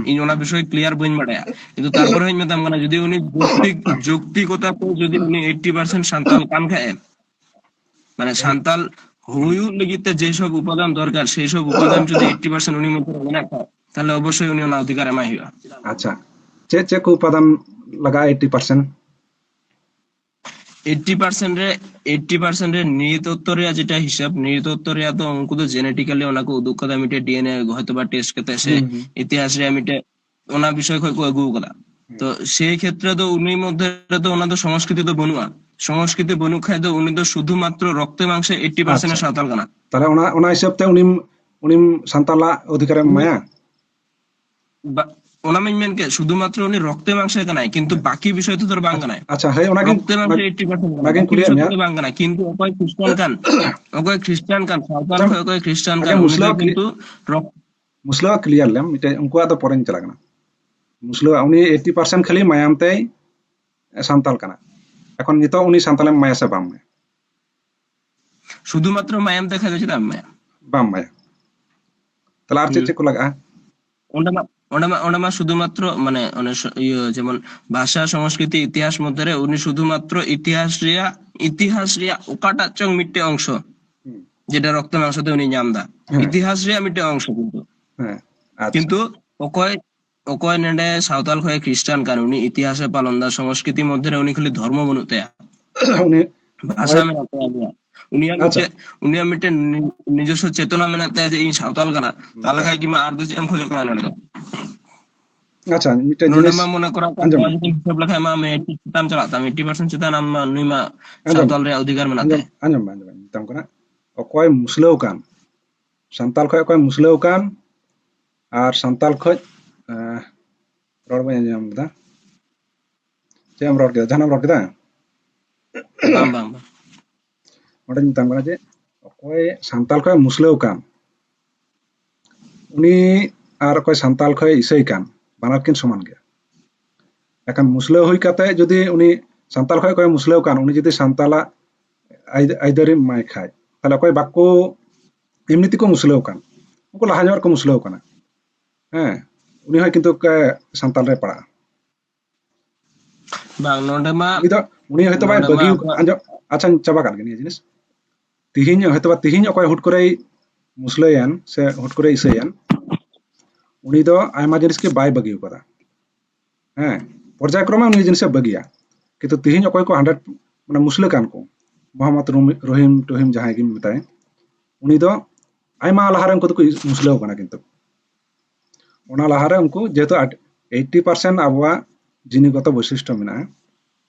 ᱤᱧ ᱚᱱᱟ ᱵᱤᱥᱚᱭ ᱠᱞᱤᱭᱟᱨ ᱵᱟᱹᱧ ᱵᱟᱲᱟᱭᱟ, ᱠᱤᱱᱛᱩ ᱛᱟᱨᱯᱚᱨᱮ ᱦᱚᱸᱧ ᱢᱮᱛᱟᱢ ᱠᱟᱱᱟ ᱡᱩᱫᱤ ᱩᱱᱤ ᱡᱳᱠᱛᱤᱠ, ᱡᱳᱠᱛᱤᱠᱚᱛᱟ ᱛᱮ ᱡᱩᱫᱤ ᱩᱱᱤ ᱮᱭᱤᱴᱴᱤ ᱯᱟᱨᱥᱮᱱᱴ ᱥᱟᱱᱛᱟᱲ ᱠᱟᱱ ᱠᱷᱟᱡ ᱮ, ᱢᱟᱱᱮ ᱥᱟᱱᱛᱟᱲ ᱦᱩᱭᱩᱜ ᱞᱟᱹᱜᱤᱫ ᱛᱮ ᱡᱮ ᱥᱚᱵ ᱩᱯᱟᱫᱟᱱ ᱫᱚᱨᱠᱟᱨ, ᱥᱮᱭ ᱥᱚᱵ ᱩᱯᱟᱫᱟᱱ ᱡᱩᱫᱤ ᱮᱭᱤᱴᱴᱤ ᱯᱟᱨᱥᱮᱱᱴ ᱩᱱᱤ ᱢᱚᱫᱽᱫᱷᱮ ᱨᱮ ᱢᱮᱱᱟᱜ ᱠᱷᱟᱡ, ᱛᱟᱦᱞᱮ ᱚᱵᱚᱥᱥᱳᱭ ᱩᱱᱤ ᱚᱱᱟ ᱚᱫᱷᱤᱠᱟᱨ ᱮᱢᱟᱭ ᱦᱩᱭᱩᱜᱼᱟ᱾ ᱟᱪᱪᱷᱟ, ᱪᱮᱫ ᱪᱮᱫ ᱠᱚ ᱩᱯᱟᱫᱟᱱ ᱞᱟᱜᱟᱜᱼᱟ ᱮᱭᱤᱴᱴᱤ ᱯᱟᱨᱥᱮᱱᱴ? ᱮᱭᱤᱴᱴᱤ ᱯᱟᱨᱥᱮᱱᱴ ᱨᱮ, ᱮᱭᱤᱴᱴᱤ ᱯᱟᱨᱥᱮᱱᱴ ᱨᱮ ᱱᱨᱤᱛᱚᱛᱛᱚ ᱨᱮᱭᱟᱜ ᱡᱮᱴᱟ ᱦᱤᱥᱟᱹᱵ, ᱱᱨᱤᱛᱚᱛᱛᱚ ᱨᱮᱭᱟᱜ ᱫᱚ ᱩᱱᱠᱩ ᱫᱚ ᱡᱮᱱᱮᱴᱤᱠᱟᱞᱤ ᱚᱱᱟ ᱠᱚ ᱩᱫᱩᱜ ᱠᱟᱫᱟ ᱢᱤᱫᱴᱮᱡ ᱰᱤ ᱮᱱ ᱮ ᱦᱚᱭᱛᱳ ᱵᱟ ᱴᱮᱥᱴ ᱠᱟᱛᱮ ᱥᱮ ᱦᱩᱸ, ᱦᱩᱸ᱾ ᱤᱛᱤᱦᱟᱥ ᱨᱮᱭᱟᱜ ᱢᱤᱫᱴᱮᱡ ᱚᱱᱟ ᱵᱤᱥᱚᱭ ᱠᱷᱚᱡ ᱠᱚ ᱟᱹᱜᱩ ᱠᱟᱫᱟ᱾ ᱦᱩᱸ᱾ ᱛᱚ ᱥᱮᱭ ᱠᱷᱮᱛᱨᱮ ᱫᱚ ᱩᱱᱤ ᱢᱚᱫᱽᱫᱷᱮ ᱨᱮᱫᱚ ᱚᱱᱟ ᱫᱚ ᱥᱚᱝᱥᱠᱨᱤᱛᱤ ᱫᱚ ᱵᱟᱹᱱᱩᱜᱼᱟ᱾ ᱥᱚᱝᱥᱠᱨᱤᱛᱤ ᱵᱟᱹᱱᱩᱜ ᱠᱷᱟᱡ ᱫᱚ ᱩᱱᱤ ᱫᱚ ᱥᱩᱫᱷᱩ ᱢᱟᱛᱨᱚ ᱨᱚᱠᱛᱮ ᱢᱟᱝᱥᱮ ᱮᱭᱤᱴᱴᱤ ᱯᱟᱨᱥᱮᱱᱴ ᱮ ᱟᱪᱪᱷᱟ᱾ ᱥᱟᱱᱛᱟᱲ ᱠᱟᱱᱟ᱾ ᱛᱟᱦᱞᱮ ᱚᱱᱟ, ᱚᱱᱟ ᱦᱤᱥᱟᱹᱵ ᱛᱮ ᱩᱱᱤᱢ, ᱩᱱᱤᱢ ᱥᱟᱱᱛᱟᱲᱟᱜ ᱚᱫᱷᱤᱠᱟᱨᱮᱢ ᱮᱢᱟᱭᱟ? ᱵᱟ-, ᱚᱱᱟ ᱢᱟᱧ ᱢᱮᱱ ᱠᱮᱫ, ᱥᱩᱫᱷᱩ ᱢᱟᱛᱨᱚ ᱩᱱᱤ ᱨᱚᱠᱛᱮ ᱢᱟᱝᱥᱮ ᱠᱟᱱᱟᱭ, ᱠᱤᱱᱛᱩ ᱵᱟᱠᱤ ᱵᱤᱥᱚᱭ ᱛᱮᱫᱚ ᱵᱟᱝ ᱠᱟᱱᱟᱭ᱾ ᱟᱪᱪᱷᱟ, ᱦᱳᱭ, ᱚᱱᱟᱜᱤᱧ, ᱨᱚᱠᱛᱮ ᱢᱟᱝᱥᱮ ᱚᱱᱟ-, ᱮᱭᱤᱴᱴᱤ ᱯᱟᱨᱥᱮᱱᱴ ᱠᱟᱱᱟᱭ, ᱚᱱᱟᱜᱤᱧ ᱵᱟᱠᱤ ᱠᱩᱞᱤᱭᱮᱫ ᱵᱤᱥᱚᱭ ᱢᱮᱭᱟ᱾ ᱛᱮᱫᱚ ᱵᱟᱝ ᱠᱟᱱᱟᱭ᱾ ᱠᱤᱱᱛᱩ ᱚᱠᱚᱭ ᱠᱷᱨᱤᱥᱴᱟᱱ ᱠᱟᱱ, ᱚᱠᱚᱭ ᱠᱷᱨᱤᱥᱴᱟᱱ ᱠᱟᱱ, ᱥᱟᱶᱛᱟᱞ ᱟᱪᱪᱷᱟ᱾ ᱠᱷᱚᱡ ᱚᱠᱚᱭ ᱠᱷᱨᱤᱥᱴᱟᱱ ᱟᱪᱪᱷᱟ, ᱠᱟᱱ, ᱩᱱᱤ ᱫᱚ ᱢᱩᱥᱞᱟᱹᱣᱟᱜ ᱠᱞᱤ-, ᱠᱤᱱᱛᱩ ᱨᱚᱠ-, ᱢᱩᱥᱞᱟᱹᱣᱟᱜ ᱠᱞᱤᱭᱟᱨ ᱞᱮᱢ, ᱢᱤᱫᱴᱮᱡ ᱩᱱᱠᱩᱣᱟᱜ ᱫᱚ ᱯᱚᱨᱮᱧ ᱪᱟᱞᱟᱜ ᱠᱟᱱᱟ᱾ ᱢᱩᱥᱞᱟᱹᱣᱟᱜ ᱩᱱᱤ ᱮᱭᱤᱴᱴᱤ ᱯᱟᱨᱥᱮᱱᱴ ᱠᱷᱟᱹᱞᱤ ᱢᱟᱭᱟᱢ ᱛᱮᱭ ᱥᱟᱱᱛᱟᱲ ᱠᱟᱱᱟ᱾ ᱮᱠᱷᱚᱱ ᱱᱤᱛᱚᱜ ᱩᱱᱤ ᱥᱟᱱᱛᱟᱲᱮᱢ ᱮᱢᱟᱭᱟ ᱥᱮ ᱵᱟᱢ ᱮᱢᱟᱭᱟ? ᱥᱩᱫᱷᱩ ᱢᱟᱛᱨᱚ ᱢᱟᱭᱟᱢ ᱛᱮ ᱠᱷᱟᱡ ᱫᱚ ᱪᱮᱫᱟᱜ ᱮᱢ ᱮᱢᱟᱭᱟ? ᱵᱟᱢ ᱮᱢᱟᱭᱟ᱾ ᱛᱟᱦᱞᱮ ᱟᱨ ᱪᱮᱫ ᱦᱩᱸ᱾ ᱪᱮᱫ ᱠᱚ ᱞᱟᱜᱟᱜᱼᱟ? ᱚᱸᱰᱮ ᱢᱟ, ᱚᱸᱰᱮ ᱢᱟ, ᱚᱸᱰᱮ ᱢᱟ ᱥᱩᱫᱷᱩ ᱢᱟᱛᱨᱚ ᱢᱟᱱᱮ ᱚᱱᱮ ᱥᱚ-, ᱤᱭᱟᱹ ᱡᱮᱢᱚᱱ ᱵᱷᱟᱥᱟ, ᱥᱚᱝᱥᱠᱨᱤᱛᱤ, ᱤᱛᱤᱦᱟᱥ ᱢᱚᱫᱽᱫᱷᱮ ᱨᱮ ᱩᱱᱤ ᱥᱩᱫᱷᱩ ᱢᱟᱛᱨᱚ ᱤᱛᱤᱦᱟᱥ ᱨᱮᱭᱟᱜ, ᱤᱛᱤᱦᱟᱥ ᱨᱮᱭᱟᱜ ᱚᱠᱟᱴᱟᱜ ᱪᱚᱝ ᱢᱤᱫᱴᱮᱡ ᱚᱝᱥᱚ ᱦᱩᱸ᱾ ᱡᱮᱴᱟ ᱨᱚᱠᱛᱚ ᱢᱟᱝᱥᱚ ᱛᱮ ᱩᱱᱤ ᱧᱟᱢ ᱫᱟ, ᱦᱮᱸ᱾ ᱤᱛᱤᱦᱟᱥ ᱨᱮᱭᱟᱜ ᱢᱤᱫᱴᱮᱡ ᱚᱝᱥᱚ ᱠᱤᱱᱛᱩ᱾ ᱦᱮᱸ, ᱟᱪᱪᱷᱟ᱾ ᱠᱤᱱᱛᱩ ᱚᱠᱚᱭ, ᱚᱠᱚᱭ ᱱᱚᱰᱮ ᱥᱟᱶᱛᱟᱞ ᱠᱷᱚᱡ ᱠᱷᱨᱤᱥᱴᱟᱱ ᱠᱟᱱ, ᱩᱱᱤ ᱤᱛᱤᱦᱟᱥᱮ ᱯᱟᱞᱚᱱ ᱫᱟ, ᱥᱚᱝᱥᱠᱨᱤᱛᱤ ᱢᱚᱫᱽᱫᱷᱮ ᱨᱮ ᱩᱱᱤ ᱠᱷᱟᱹᱞᱤ ᱫᱷᱚᱨᱢᱚ ᱵᱟᱹᱱᱩᱜ ᱛᱟᱭᱟ᱾ ᱩᱱᱤ ᱵᱷᱟᱥᱟ ᱢᱮᱱᱟᱜ ᱛᱟᱭᱟ ᱩᱱᱤᱭᱟᱜ᱾ ᱩᱱᱤᱭᱟᱜ ᱟᱪᱪᱷᱟ᱾ ᱢᱤᱫᱴᱮᱱ, ᱩᱱᱤᱭᱟᱜ ᱢᱤᱫᱴᱮᱱ ᱱᱤ-, ᱱᱤᱡᱚᱥᱥᱚ ᱪᱮᱛᱚᱱᱟ ᱢᱮᱱᱟᱜ ᱛᱟᱭᱟ ᱡᱮ ᱤᱧ ᱥᱟᱶᱛᱟᱞ ᱠᱟᱱᱟ᱾ ᱛᱟᱦᱞᱮ ᱠᱷᱟᱡ ᱜᱮ ᱢᱟ ᱟᱨ ᱫᱚ ᱪᱮᱫ ᱮᱢ ᱠᱷᱚᱡᱚᱜ ᱠᱟᱱᱟ ᱱᱚᱰᱮ ᱫᱚ? ᱟᱪᱪᱷᱟ, ᱢᱤᱫᱴᱮᱱ ᱱᱚᱰᱮ ᱡᱤᱱᱤᱥ ᱢᱟ ᱢᱚᱱᱮ ᱠᱚᱨᱟ ᱟᱸᱡᱚᱢ ᱡᱩᱫᱤ ᱦᱤᱥᱟᱹᱵ ᱞᱮᱠᱷᱟᱡ ᱢᱟ ᱟᱢ eighty ᱪᱮᱛᱟᱱ ᱪᱟᱞᱟᱜ ᱛᱟᱢ, eighty percent ᱪᱮᱛᱟᱱ ᱟᱢ ᱢᱟ, ᱱᱩᱭ ᱢᱟ ᱟᱸᱡᱚᱢ, ᱥᱟᱶᱛᱟᱞ ᱨᱮᱭᱟᱜ ᱚᱫᱷᱤᱠᱟᱨ ᱢᱮᱱᱟᱜ ᱟᱸᱡᱚᱢ, ᱛᱟᱭᱟ᱾ ᱟᱸᱡᱚᱢ ᱢᱮ, ᱟᱸᱡᱚᱢ ᱢᱮ, ᱢᱮᱛᱟᱢ ᱠᱟᱱᱟ, ᱚᱠᱚᱭ ᱢᱩᱥᱞᱟᱹᱣ ᱠᱟᱱ, ᱥᱟᱱᱛᱟᱞ ᱠᱷᱚᱡ ᱚᱠᱚᱭ ᱢᱩᱥᱞᱟᱹᱣ ᱠᱟᱱ, ᱟᱨ ᱥᱟᱱᱛᱟᱞ ᱠᱷᱚᱡ, ᱮᱸ, ᱨᱚᱲ ᱵᱟᱹᱧ ᱟᱸᱡᱚᱢ ᱠᱮᱫᱟ᱾ ᱪᱮᱫ ᱮᱢ ᱨᱚᱲ ᱠᱮᱫᱟ? ᱡᱟᱦᱟᱱᱟᱜ ᱮᱢ ᱨᱚᱲ ᱠᱮᱫᱟ? ᱵᱟᱝ, ᱵᱟᱝ, ᱵᱟᱝ᱾ ᱚᱸᱰᱮᱧ ᱢᱮᱛᱟᱢ ᱠᱟᱱᱟ ᱡᱮ ᱚᱠᱚᱭ ᱥᱟᱱᱛᱟᱞ ᱠᱷᱚᱡ ᱢᱩᱥᱞᱟᱹᱣ ᱠᱟᱱ, ᱩᱱᱤ ᱟᱨ ᱚᱠᱚᱭ ᱥᱟᱱᱛᱟᱞ ᱠᱷᱚᱡ ᱤᱥᱟᱹᱭ ᱠᱟᱱ, ᱵᱟᱱᱟᱨ ᱠᱤᱱ ᱥᱚᱢᱟᱱ ᱜᱮᱭᱟ᱾ ᱮᱱᱠᱷᱟᱱ ᱢᱩᱥᱞᱟᱹ ᱦᱩᱭ ᱠᱟᱛᱮ ᱡᱩᱫᱤ ᱩᱱᱤ ᱥᱟᱱᱛᱟᱞ ᱠᱷᱚᱡ ᱚᱠᱚᱭ ᱢᱩᱥᱞᱟᱹᱣ ᱠᱟᱱ, ᱩᱱᱤ ᱡᱩᱫᱤ ᱥᱟᱱᱛᱟᱞᱟᱜ ᱟᱹᱭ-, ᱟᱹᱭᱫᱟᱹᱨᱤ ᱮᱢᱟᱭ ᱠᱷᱟᱡ, ᱛᱟᱦᱞᱮ ᱚᱠᱚᱭ ᱵᱟᱠᱚ, ᱮᱢᱱᱤ ᱛᱮᱠᱚ ᱢᱩᱥᱞᱟᱹᱣ ᱠᱟᱱ, ᱩᱱᱠᱩ ᱞᱟᱦᱟ ᱧᱚᱜ ᱨᱮᱠᱚ ᱢᱩᱥᱞᱟᱹᱣ ᱠᱟᱱᱟ, ᱦᱮᱸ, ᱩᱱᱤ ᱦᱚᱸ ᱠᱤᱱᱛᱩ ᱥᱟᱱᱛᱟᱞ ᱨᱮ ᱯᱟᱲᱟᱜᱼᱟ᱾ ᱵᱟᱝ, ᱱᱚᱰᱮ ᱢᱟ, ᱩᱱᱤ ᱫᱚ, ᱩᱱᱤ ᱦᱚᱭᱛᱳ ᱵᱟᱭ ᱱᱚᱰᱮ ᱢᱟ ᱵᱟᱹᱜᱤ, ᱟᱵᱚᱣᱟᱜ ᱟᱸᱡᱚᱢ, ᱟᱪᱪᱷᱟᱧ ᱪᱟᱵᱟ ᱠᱟᱜ ᱞᱮᱜᱮ ᱱᱤᱭᱟᱹ ᱡᱤᱱᱤᱥ᱾ ᱛᱤᱦᱤᱧ ᱦᱚᱭᱛᱳ ᱵᱟ ᱛᱤᱦᱤᱧ ᱚᱠᱚᱭ ᱦᱩᱴ ᱠᱚᱨᱮᱭ ᱢᱩᱥᱞᱟᱹᱭᱮᱱ ᱥᱮ ᱦᱩᱴ ᱠᱚᱨᱮᱭ ᱤᱥᱟᱹᱭᱮᱱ, ᱩᱱᱤ ᱫᱚ ᱟᱭᱢᱟ ᱡᱤᱱᱤᱥ ᱜᱮ ᱵᱟᱭ ᱵᱟᱹᱜᱤ ᱠᱟᱫᱟ᱾ ᱦᱮᱸ, ᱯᱚᱨᱡᱟᱭ ᱠᱨᱚᱢᱮ ᱩᱱᱤ ᱡᱤᱱᱤᱥᱮ ᱵᱟᱹᱜᱤᱭᱟ᱾ ᱠᱤᱱᱛᱩ ᱛᱤᱦᱤᱧ ᱚᱠᱚᱭ ᱠᱚ hundred, ᱢᱟᱱᱮ, ᱢᱩᱥᱞᱟᱹ ᱠᱟᱱ ᱠᱚ, ᱢᱚᱦᱚᱢᱢᱚᱫ ᱨᱩᱢᱤ-, ᱨᱚᱦᱤᱢ ᱴᱚᱦᱤᱢ ᱡᱟᱦᱟᱸᱭ ᱜᱮᱢ ᱢᱮᱛᱟᱭ, ᱩᱱᱤ ᱫᱚ ᱟᱭᱢᱟ ᱞᱟᱦᱟᱨᱮ ᱩᱱᱠᱩ ᱫᱚᱠᱚ ᱢᱩᱥᱞᱟᱹᱣ ᱠᱟᱱᱟ᱾ ᱠᱤᱱᱛᱩ ᱚᱱᱟ ᱞᱟᱦᱟᱨᱮ ᱩᱱᱠᱩ ᱡᱮᱦᱮᱛᱩ eighty percent ᱟᱵᱚᱣᱟᱜ ᱡᱤᱱᱤᱜᱚᱛᱚ ᱵᱳᱭᱥᱤᱥᱴᱚ ᱢᱮᱱᱟᱜᱼᱟ,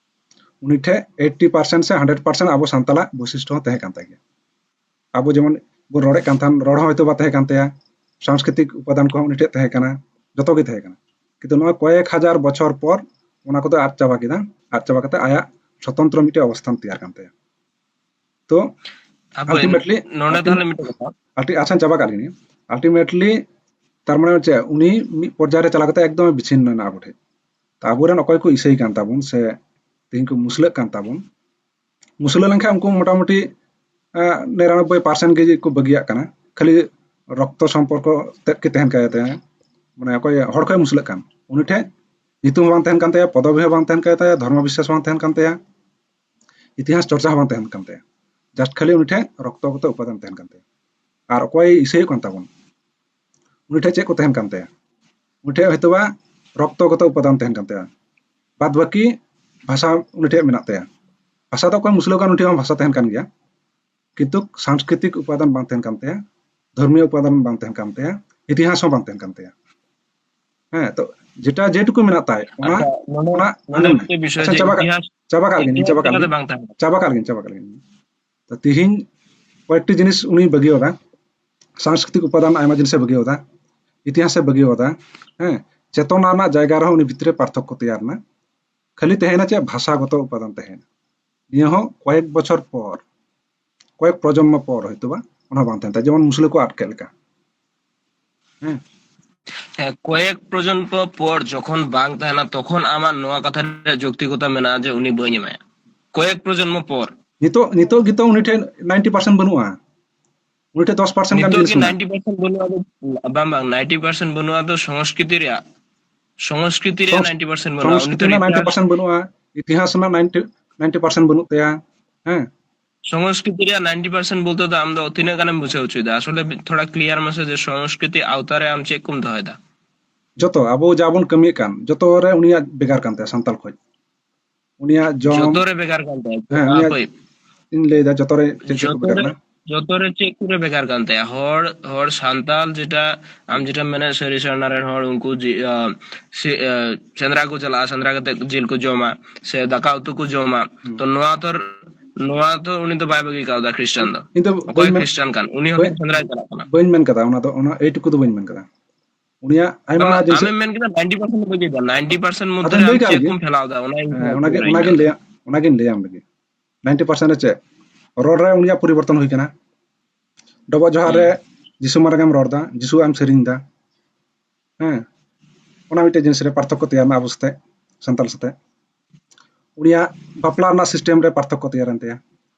ᱩᱱᱤ ᱴᱷᱮᱡ eighty percent ᱥᱮ hundred percent ᱟᱵᱚ ᱥᱟᱱᱛᱟᱲᱟᱜ ᱵᱳᱭᱥᱤᱥᱴᱚ ᱦᱚᱸ ᱛᱟᱦᱮᱸ ᱠᱟᱱ ᱛᱟᱭ ᱜᱮᱭᱟ᱾ ᱟᱵᱚ ᱡᱮᱢᱚᱱ ᱵᱚᱱ ᱨᱚᱲᱮᱫ ᱠᱟᱱ ᱛᱟᱦᱮᱸᱱ, ᱨᱚᱲ ᱦᱚᱸ ᱦᱚᱭᱛᱳ ᱵᱟ ᱛᱟᱦᱮᱸ ᱠᱟᱱ ᱛᱟᱭᱟ, ᱥᱟᱝᱥᱠᱨᱤᱛᱤᱠ ᱩᱯᱟᱫᱟᱱ ᱠᱚᱦᱚᱸ ᱩᱱᱤ ᱴᱷᱮᱡ ᱛᱟᱦᱮᱸ ᱠᱟᱱᱟ, ᱡᱚᱛᱚ ᱜᱮ ᱛᱟᱦᱮᱸ ᱠᱟᱱᱟ᱾ ᱠᱤᱱᱛᱩ ᱱᱚᱣᱟ ᱠᱚᱭᱮᱠ ᱦᱟᱡᱟᱨ ᱵᱚᱪᱷᱚᱨ ᱯᱚᱨ ᱚᱱᱟ ᱠᱚᱫᱚ ᱟᱫ ᱪᱟᱵᱟ ᱠᱮᱫᱟ, ᱟᱫ ᱪᱟᱵᱟ ᱠᱟᱛᱮ ᱟᱭᱟᱜ ᱥᱚᱛᱚᱱᱛᱨᱚ ᱢᱤᱫᱴᱮᱡ ᱚᱵᱚᱥᱛᱷᱟᱱ ᱛᱮᱭᱟᱨ ᱠᱟᱱ ᱛᱟᱭᱟ᱾ ᱛᱚ ᱟᱵᱚ ultimately ᱱᱚᱰᱮ ᱛᱟᱦᱞᱮ ᱢᱤᱫᱴᱮᱡ ᱠᱟᱛᱷᱟ, ulti-, ᱟᱪᱪᱷᱟᱧ ᱪᱟᱵᱟ ᱠᱟᱜ ᱞᱮᱜᱮ᱾ Ultimately ᱛᱟᱨ ᱢᱟᱱᱮ ᱪᱮᱫ, ᱩᱱᱤ ᱢᱤᱫ ᱯᱚᱨᱡᱟᱭ ᱨᱮ ᱪᱟᱞᱟᱣ ᱠᱟᱛᱮ ᱮᱠᱫᱚᱢ ᱵᱤᱪᱷᱤᱱᱱᱚ ᱮᱱᱟ ᱟᱵᱚ ᱴᱷᱮᱡ᱾ ᱛᱚ ᱟᱵᱚᱨᱮᱱ ᱚᱠᱚᱭ ᱠᱚ ᱤᱥᱟᱹᱭ ᱠᱟᱱ ᱛᱟᱵᱚᱱ ᱥᱮ ᱛᱮᱦᱮᱧ ᱠᱚ ᱢᱩᱥᱞᱟᱹᱜ ᱠᱟᱱ ᱛᱟᱵᱚᱱ, ᱢᱩᱥᱞᱟᱹ ᱞᱮᱱᱠᱷᱟᱱ ᱩᱱᱠᱩ ᱢᱚᱴᱟᱢᱩᱴᱤ, ᱮᱸ, ᱱᱤᱨᱟᱱᱚᱵᱵᱳᱭ percent ᱜᱮ ᱠᱚ ᱵᱟᱹᱜᱤᱭᱟᱜ ᱠᱟᱱᱟ, ᱠᱷᱟᱹᱞᱤ ᱨᱚᱠᱛᱚ ᱥᱚᱢᱯᱚᱨᱠᱚ ᱛᱮᱫ ᱜᱮ ᱛᱟᱦᱮᱱ ᱠᱟᱭ ᱛᱟᱭᱟ᱾ ᱢᱟᱱᱮ ᱚᱠᱚᱭ ᱦᱚᱲ ᱠᱷᱚᱡ ᱢᱩᱥᱞᱟᱹᱜ ᱠᱟᱱ, ᱩᱱᱤ ᱴᱷᱮᱡ ᱧᱩᱛᱩᱢ ᱦᱚᱸ ᱵᱟᱝ ᱛᱟᱦᱮᱱ ᱠᱟᱱ ᱛᱟᱭᱟ, ᱯᱚᱫᱚᱵᱤ ᱦᱚᱸ ᱵᱟᱝ ᱛᱟᱦᱮᱱ ᱠᱟᱱ ᱛᱟᱭᱟ, ᱫᱷᱚᱨᱢᱚ ᱵᱤᱥᱥᱟᱥ ᱦᱚᱸ ᱵᱟᱝ ᱛᱟᱦᱮᱱ ᱠᱟᱱ ᱛᱟᱭᱟ, ᱤᱛᱤᱦᱟᱥ ᱪᱚᱨᱪᱟ ᱦᱚᱸ ᱵᱟᱝ ᱛᱟᱦᱮᱱ ᱠᱟᱱ ᱛᱟᱭᱟ᱾ Just ᱠᱷᱟᱹᱞᱤ ᱩᱱᱤ ᱴᱷᱮᱡ ᱨᱚᱠᱛᱚᱜᱚᱛᱚ ᱩᱯᱟᱫᱟᱱ ᱛᱟᱦᱮᱱ ᱠᱟᱱ ᱛᱟᱭᱟ᱾ ᱟᱨ ᱚᱠᱚᱭ ᱤᱥᱟᱹᱭᱚᱜ ᱠᱟᱱ ᱛᱟᱵᱚᱱ, ᱩᱱᱤ ᱴᱷᱮᱡ ᱪᱮᱫ ᱠᱚ ᱛᱟᱦᱮᱱ ᱠᱟᱱ ᱛᱟᱭᱟ? ᱩᱱᱤ ᱴᱷᱮᱡ ᱦᱚᱭᱛᱳ ᱵᱟ ᱨᱚᱠᱛᱚᱜᱚᱛᱚ ᱩᱯᱟᱫᱟᱱ ᱛᱟᱦᱮᱱ ᱠᱟᱱ ᱛᱟᱭᱟ, ᱵᱟᱫ ᱵᱟᱹᱠᱤ ᱵᱷᱟᱥᱟ ᱩᱱᱤ ᱴᱷᱮᱡ ᱢᱮᱱᱟᱜ ᱛᱟᱭᱟ᱾ ᱵᱷᱟᱥᱟ ᱫᱚ ᱚᱠᱚᱭ ᱢᱩᱥᱞᱟᱹ ᱠᱟᱱ, ᱩᱱᱤ ᱴᱷᱮᱱ ᱦᱚᱸ ᱵᱷᱟᱥᱟ ᱛᱟᱦᱮᱱ ᱠᱟᱱ ᱜᱮᱭᱟ, ᱠᱤᱱᱛᱩ ᱥᱟᱝᱥᱠᱨᱤᱛᱤᱠ ᱩᱯᱟᱫᱟᱱ ᱵᱟᱝ ᱛᱟᱦᱮᱱ ᱠᱟᱱ ᱛᱟᱭᱟ, ᱫᱷᱚᱨᱢᱤᱭᱚ ᱩᱯᱟᱫᱟᱱ ᱵᱟᱝ ᱛᱟᱦᱮᱱ ᱠᱟᱱ ᱛᱟᱭᱟ, ᱤᱛᱤᱦᱟᱥ ᱦᱚᱸ ᱵᱟᱝ ᱛᱟᱦᱮᱱ ᱠᱟᱱ ᱛᱟᱭᱟ᱾ ᱦᱮᱸ, ᱛᱚ ᱡᱮᱴᱟ ᱡᱮᱴᱩᱠᱩ ᱢᱮᱱᱟᱜ ᱛᱟᱭ, ᱚᱱᱟ, ᱟᱪᱪᱷᱟ, ᱱᱚᱰᱮ, ᱚᱱᱟ, ᱱᱚᱰᱮ ᱟᱸᱡᱚᱢ ᱢᱮ᱾ ᱢᱤᱫᱴᱮᱡ ᱵᱤᱥᱚᱭ ᱟᱪᱪᱷᱟ, ᱡᱮ ᱪᱟᱵᱟ ᱠᱟᱜ, ᱤᱛᱤᱦᱟᱥ, ᱪᱟᱵᱟ ᱠᱟᱜ ᱞᱤᱧ, ᱤᱛᱤᱦᱟᱥ ᱪᱟᱵᱟ ᱠᱟᱜ ᱪᱤᱠᱟᱹᱛᱮ ᱞᱤᱧ᱾ ᱵᱟᱝ ᱛᱟᱦᱮᱱᱟ? ᱪᱟᱵᱟ ᱠᱟᱜ ᱞᱤᱧ, ᱪᱟᱵᱟ ᱠᱟᱜ ᱞᱤᱧ᱾ ᱛᱚ ᱛᱤᱦᱤᱧ ᱠᱚᱭᱮᱠᱴᱤ ᱡᱤᱱᱤᱥ ᱩᱱᱤ ᱵᱟᱹᱜᱤᱭᱟᱫᱟ, ᱥᱟᱝᱥᱠᱨᱤᱛᱤᱠ ᱩᱯᱟᱫᱟᱱ ᱟᱭᱢᱟ ᱡᱤᱱᱤᱥᱮ ᱵᱟᱹᱜᱤᱭᱟᱫᱟ, ᱤᱛᱤᱦᱟᱥᱮ ᱵᱟᱹᱜᱤᱭᱟᱫᱟ, ᱦᱮᱸ, ᱪᱮᱛᱚᱱᱟ ᱨᱮᱱᱟᱜ ᱡᱟᱭᱜᱟ ᱨᱮᱦᱚᱸ ᱩᱱᱤ ᱵᱷᱤᱛᱨᱤ ᱨᱮ ᱯᱟᱨᱛᱷᱚᱠᱠᱚ ᱛᱮᱭᱟᱨ ᱮᱱᱟ᱾ ᱠᱷᱟᱹᱞᱤ ᱛᱟᱦᱮᱸᱭᱮᱱᱟ ᱪᱮᱫ? ᱵᱷᱟᱥᱟᱜᱚᱛᱚ ᱩᱯᱟᱫᱟᱱ ᱛᱟᱦᱮᱸᱭᱮᱱᱟ᱾ ᱱᱤᱭᱟᱹ ᱦᱚᱸ ᱠᱚᱭᱮᱠ ᱵᱚᱪᱷᱚᱨ ᱯᱚᱨ, ᱠᱚᱭᱮᱠ ᱯᱨᱚᱡᱚᱱᱢᱚ ᱯᱚᱨ ᱦᱚᱭᱛᱳ ᱵᱟ ᱚᱱᱟ ᱵᱟᱝ ᱛᱟᱦᱮᱱ ᱛᱟᱭᱟ, ᱡᱮᱢᱚᱱ ᱢᱩᱥᱞᱟᱹ ᱠᱚ ᱟᱫ ᱠᱮᱫ ᱞᱮᱠᱟ᱾ ᱦᱮᱸ᱾ ᱦᱮᱸ, ᱠᱚᱭᱮᱠ ᱯᱨᱚᱡᱚᱱᱢᱚ ᱯᱚᱨ ᱡᱚᱠᱷᱚᱱ ᱵᱟᱝ ᱛᱟᱦᱮᱱᱟ, ᱛᱚᱠᱷᱚᱱ ᱟᱢᱟᱜ ᱱᱚᱣᱟ ᱠᱟᱛᱷᱟ ᱨᱮᱭᱟᱜ ᱡᱩᱠᱛᱤᱠᱚᱛᱟ ᱢᱮᱱᱟᱜᱼᱟ ᱡᱮ ᱩᱱᱤ ᱵᱟᱹᱧ ᱮᱢᱟᱭᱟ᱾ ᱠᱚᱭᱮᱠ ᱯᱨᱚᱡᱚᱱᱢᱚ ᱯᱚᱨ᱾ ᱱᱤᱛᱚᱜ, ᱱᱤᱛᱚᱜ ᱜᱮᱛᱚ ᱩᱱᱤ ᱴᱷᱮᱱ ninety percent ᱵᱟᱹᱱᱩᱜᱼᱟ᱾ ᱩᱱᱤ ᱴᱷᱮᱱ ᱫᱚᱥ percent ᱜᱟᱱ ᱱᱤᱛᱚᱜ ᱡᱤᱱᱤᱥ ᱜᱮ ᱢᱮᱱᱟᱜᱼᱟ᱾ Ninety percent ᱵᱟᱹᱱᱩᱜᱼᱟ ᱫᱚ, ᱵᱟᱝ, ᱵᱟᱝ, ninety percent ᱵᱟᱹᱱᱩᱜᱼᱟ ᱫᱚ ᱥᱚᱝᱥᱠᱨᱤᱛᱤ ᱨᱮᱭᱟᱜ, ᱥᱚᱝᱥᱠᱨᱤᱛᱤ ᱨᱮᱭᱟᱜ ᱥᱚᱝᱥ-, ninety percent ᱵᱟᱹᱱᱩᱜᱼᱟ᱾ ᱥᱚᱝᱥᱠᱨᱤᱛᱤ ᱩᱱᱤ ᱨᱮᱱᱟᱜ ᱴᱷᱮᱱ ninety percent ᱵᱟᱹᱱᱩᱜᱼᱟ, ᱤᱛᱤᱦᱟᱥ ᱨᱮᱱᱟᱜ ninety, ninety percent ᱵᱟᱹᱱᱩᱜ ᱛᱟᱭᱟ᱾ ᱦᱮᱸ᱾ ᱥᱚᱝᱥᱠᱨᱤᱛᱤ ᱨᱮᱭᱟᱜ ninety percent ᱵᱚᱞᱛᱮ ᱫᱚ ᱟᱢ ᱫᱚ ᱛᱤᱱᱟᱹᱜ ᱜᱟᱱᱮᱢ ᱵᱩᱡᱷᱟᱹᱣ ᱦᱚᱪᱚᱭᱮᱫᱟ? ᱟᱥᱚᱞᱮ ᱛᱷᱚᱲᱟ clear ᱢᱮᱥᱮ ᱡᱮ ᱥᱚᱝᱥᱠᱨᱤᱛᱤ ᱟᱣᱛᱟ ᱨᱮ ᱟᱢ ᱪᱮᱫ ᱠᱚᱢ ᱫᱚᱦᱚᱭᱮᱫᱟ? ᱡᱚᱛᱚ ᱟᱵᱚ ᱡᱟ ᱵᱚᱱ ᱠᱟᱹᱢᱤᱭᱮᱫ ᱠᱟᱱ, ᱡᱚᱛᱚ ᱨᱮ ᱩᱱᱤᱭᱟᱜ ᱵᱷᱮᱜᱟᱨ ᱠᱟᱱ ᱛᱟᱭᱟ ᱥᱟᱱᱛᱟᱞ ᱠᱷᱚᱡ᱾ ᱩᱱᱤᱭᱟᱜ ᱡᱚᱢ, ᱡᱚᱛᱚ ᱨᱮ ᱵᱷᱮᱜᱟᱨ ᱠᱟᱱ ᱛᱟᱭᱟ᱾ ᱦᱮᱸ, ᱩᱱᱤᱭᱟᱜ, ᱦᱳᱭ᱾ ᱤᱧ ᱞᱟᱹᱭᱫᱟ ᱡᱚᱛᱚ ᱨᱮ ᱪᱮᱫ ᱪᱮᱫ ᱠᱚ ᱡᱚᱛᱚ ᱵᱷᱮᱜᱟᱨ ᱨᱮ, ᱠᱟᱱᱟ? ᱡᱚᱛᱚ ᱨᱮ ᱪᱮᱫ ᱠᱚᱨᱮ ᱵᱷᱮᱜᱟᱨ ᱠᱟᱱ ᱛᱟᱭᱟ? ᱦᱚᱲ, ᱦᱚᱲ ᱥᱟᱱᱛᱟᱞ ᱡᱮᱴᱟ, ᱟᱢ ᱡᱮᱴᱟᱢ ᱢᱮᱱᱮᱫ ᱥᱟᱹᱨᱤ ᱥᱟᱨᱱᱟ ᱨᱮᱱ ᱦᱚᱲ ᱩᱱᱠᱩ ᱡᱮ, ᱟ, ᱥᱮ, ᱟ, ᱥᱮᱸᱫᱽᱨᱟ ᱠᱚ ᱪᱟᱞᱟᱜᱼᱟ, ᱥᱮᱸᱫᱽᱨᱟ ᱠᱟᱛᱮ ᱡᱤᱞ ᱠᱚ ᱡᱚᱢᱟ, ᱥᱮ ᱫᱟᱠᱟ ᱩᱛᱩ ᱠᱚ ᱡᱚᱢᱟ᱾ ᱦᱩᱸ᱾ ᱛᱚ ᱱᱚᱣᱟ ᱛᱚ, ᱱᱚᱣᱟ ᱛᱚ ᱩᱱᱤ ᱫᱚ ᱵᱟᱭ ᱵᱟᱹᱜᱤ ᱠᱟᱣᱫᱟ ᱠᱷᱨᱤᱥᱴᱟᱱ ᱫᱚ᱾ ᱤᱧ ᱫᱚ ᱚᱠᱚᱭ ᱵᱟᱹᱧ ᱢᱮᱱ-, ᱠᱷᱨᱤᱥᱴᱟᱱ ᱠᱟᱱ? ᱩᱱᱤ ᱦᱚᱸ ᱵᱟᱹᱧ, ᱥᱮᱸᱫᱽᱨᱟᱭ ᱪᱟᱞᱟᱜ ᱠᱟᱱᱟ᱾ ᱵᱟᱹᱧ ᱢᱮᱱ ᱠᱟᱫᱟ ᱚᱱᱟ ᱫᱚ, ᱚᱱᱟ ᱮᱭᱴᱩᱠᱩ ᱫᱚ ᱵᱟᱹᱧ ᱢᱮᱱ ᱠᱟᱫᱟ᱾ ᱩᱱᱤᱭᱟᱜ ᱟᱭᱢᱟ ᱵᱟᱝ, ᱡᱤᱱᱤᱥ ᱟᱢᱮᱢ ᱢᱮᱱ ᱠᱮᱫᱟ ninety percent ᱵᱟᱹᱜᱤ ᱫᱟ, ninety percent ᱢᱚᱫᱽᱫᱷᱮ ᱟᱫᱚᱧ ᱨᱮ ᱞᱟᱹᱭ ᱟᱢ ᱠᱟᱜ ᱪᱮᱫ ᱞᱮᱜᱮ᱾ ᱠᱚᱢ ᱯᱷᱮᱞᱟᱣ ᱫᱟ? ᱚᱱᱟ ᱤᱧ ᱦᱮᱸ, ᱠᱩᱞᱤ ᱚᱱᱟᱜᱮ, ᱠᱟᱱᱟ ᱤᱧ ᱚᱱᱟᱜᱤᱧ ᱫᱚ᱾ ᱞᱟᱹᱭᱟ, ᱚᱱᱟᱜᱤᱧ ᱞᱟᱹᱭᱟᱢ ᱞᱟᱹᱜᱤᱫ᱾ Ninety percent ᱨᱮ ᱪᱮᱫ? ᱨᱚᱲ ᱨᱮ ᱩᱱᱤᱭᱟᱜ ᱯᱚᱨᱤᱵᱚᱨᱛᱚᱱ ᱦᱩᱭ ᱠᱟᱱᱟ᱾ ᱰᱚᱵᱚᱜ ᱡᱚᱦᱟᱨ ᱨᱮ ᱦᱩᱸ᱾ ᱡᱤᱥᱩ ᱢᱟᱨᱟᱝ ᱮᱢ ᱨᱚᱲ ᱫᱟ, ᱡᱤᱥᱩ ᱟᱜ ᱮᱢ ᱥᱮᱨᱮᱧ ᱫᱟ᱾ ᱦᱮᱸ, ᱚᱱᱟ ᱢᱤᱫᱴᱮᱡ ᱡᱤᱱᱤᱥ ᱨᱮ ᱯᱟᱨᱛᱷᱚᱠᱠᱚ ᱛᱮᱭᱟᱨ ᱮᱱᱟ ᱟᱵᱚ ᱥᱟᱛᱮ, ᱥᱟᱱᱛᱟᱞ ᱥᱟᱛᱮ᱾ ᱩᱱᱤᱭᱟᱜ ᱵᱟᱯᱞᱟ ᱨᱮᱱᱟᱜ system ᱨᱮ ᱯᱟᱨᱛᱷᱚᱠᱠᱚ ᱛᱮᱭᱟᱨ ᱮᱱ ᱛᱟᱭᱟ᱾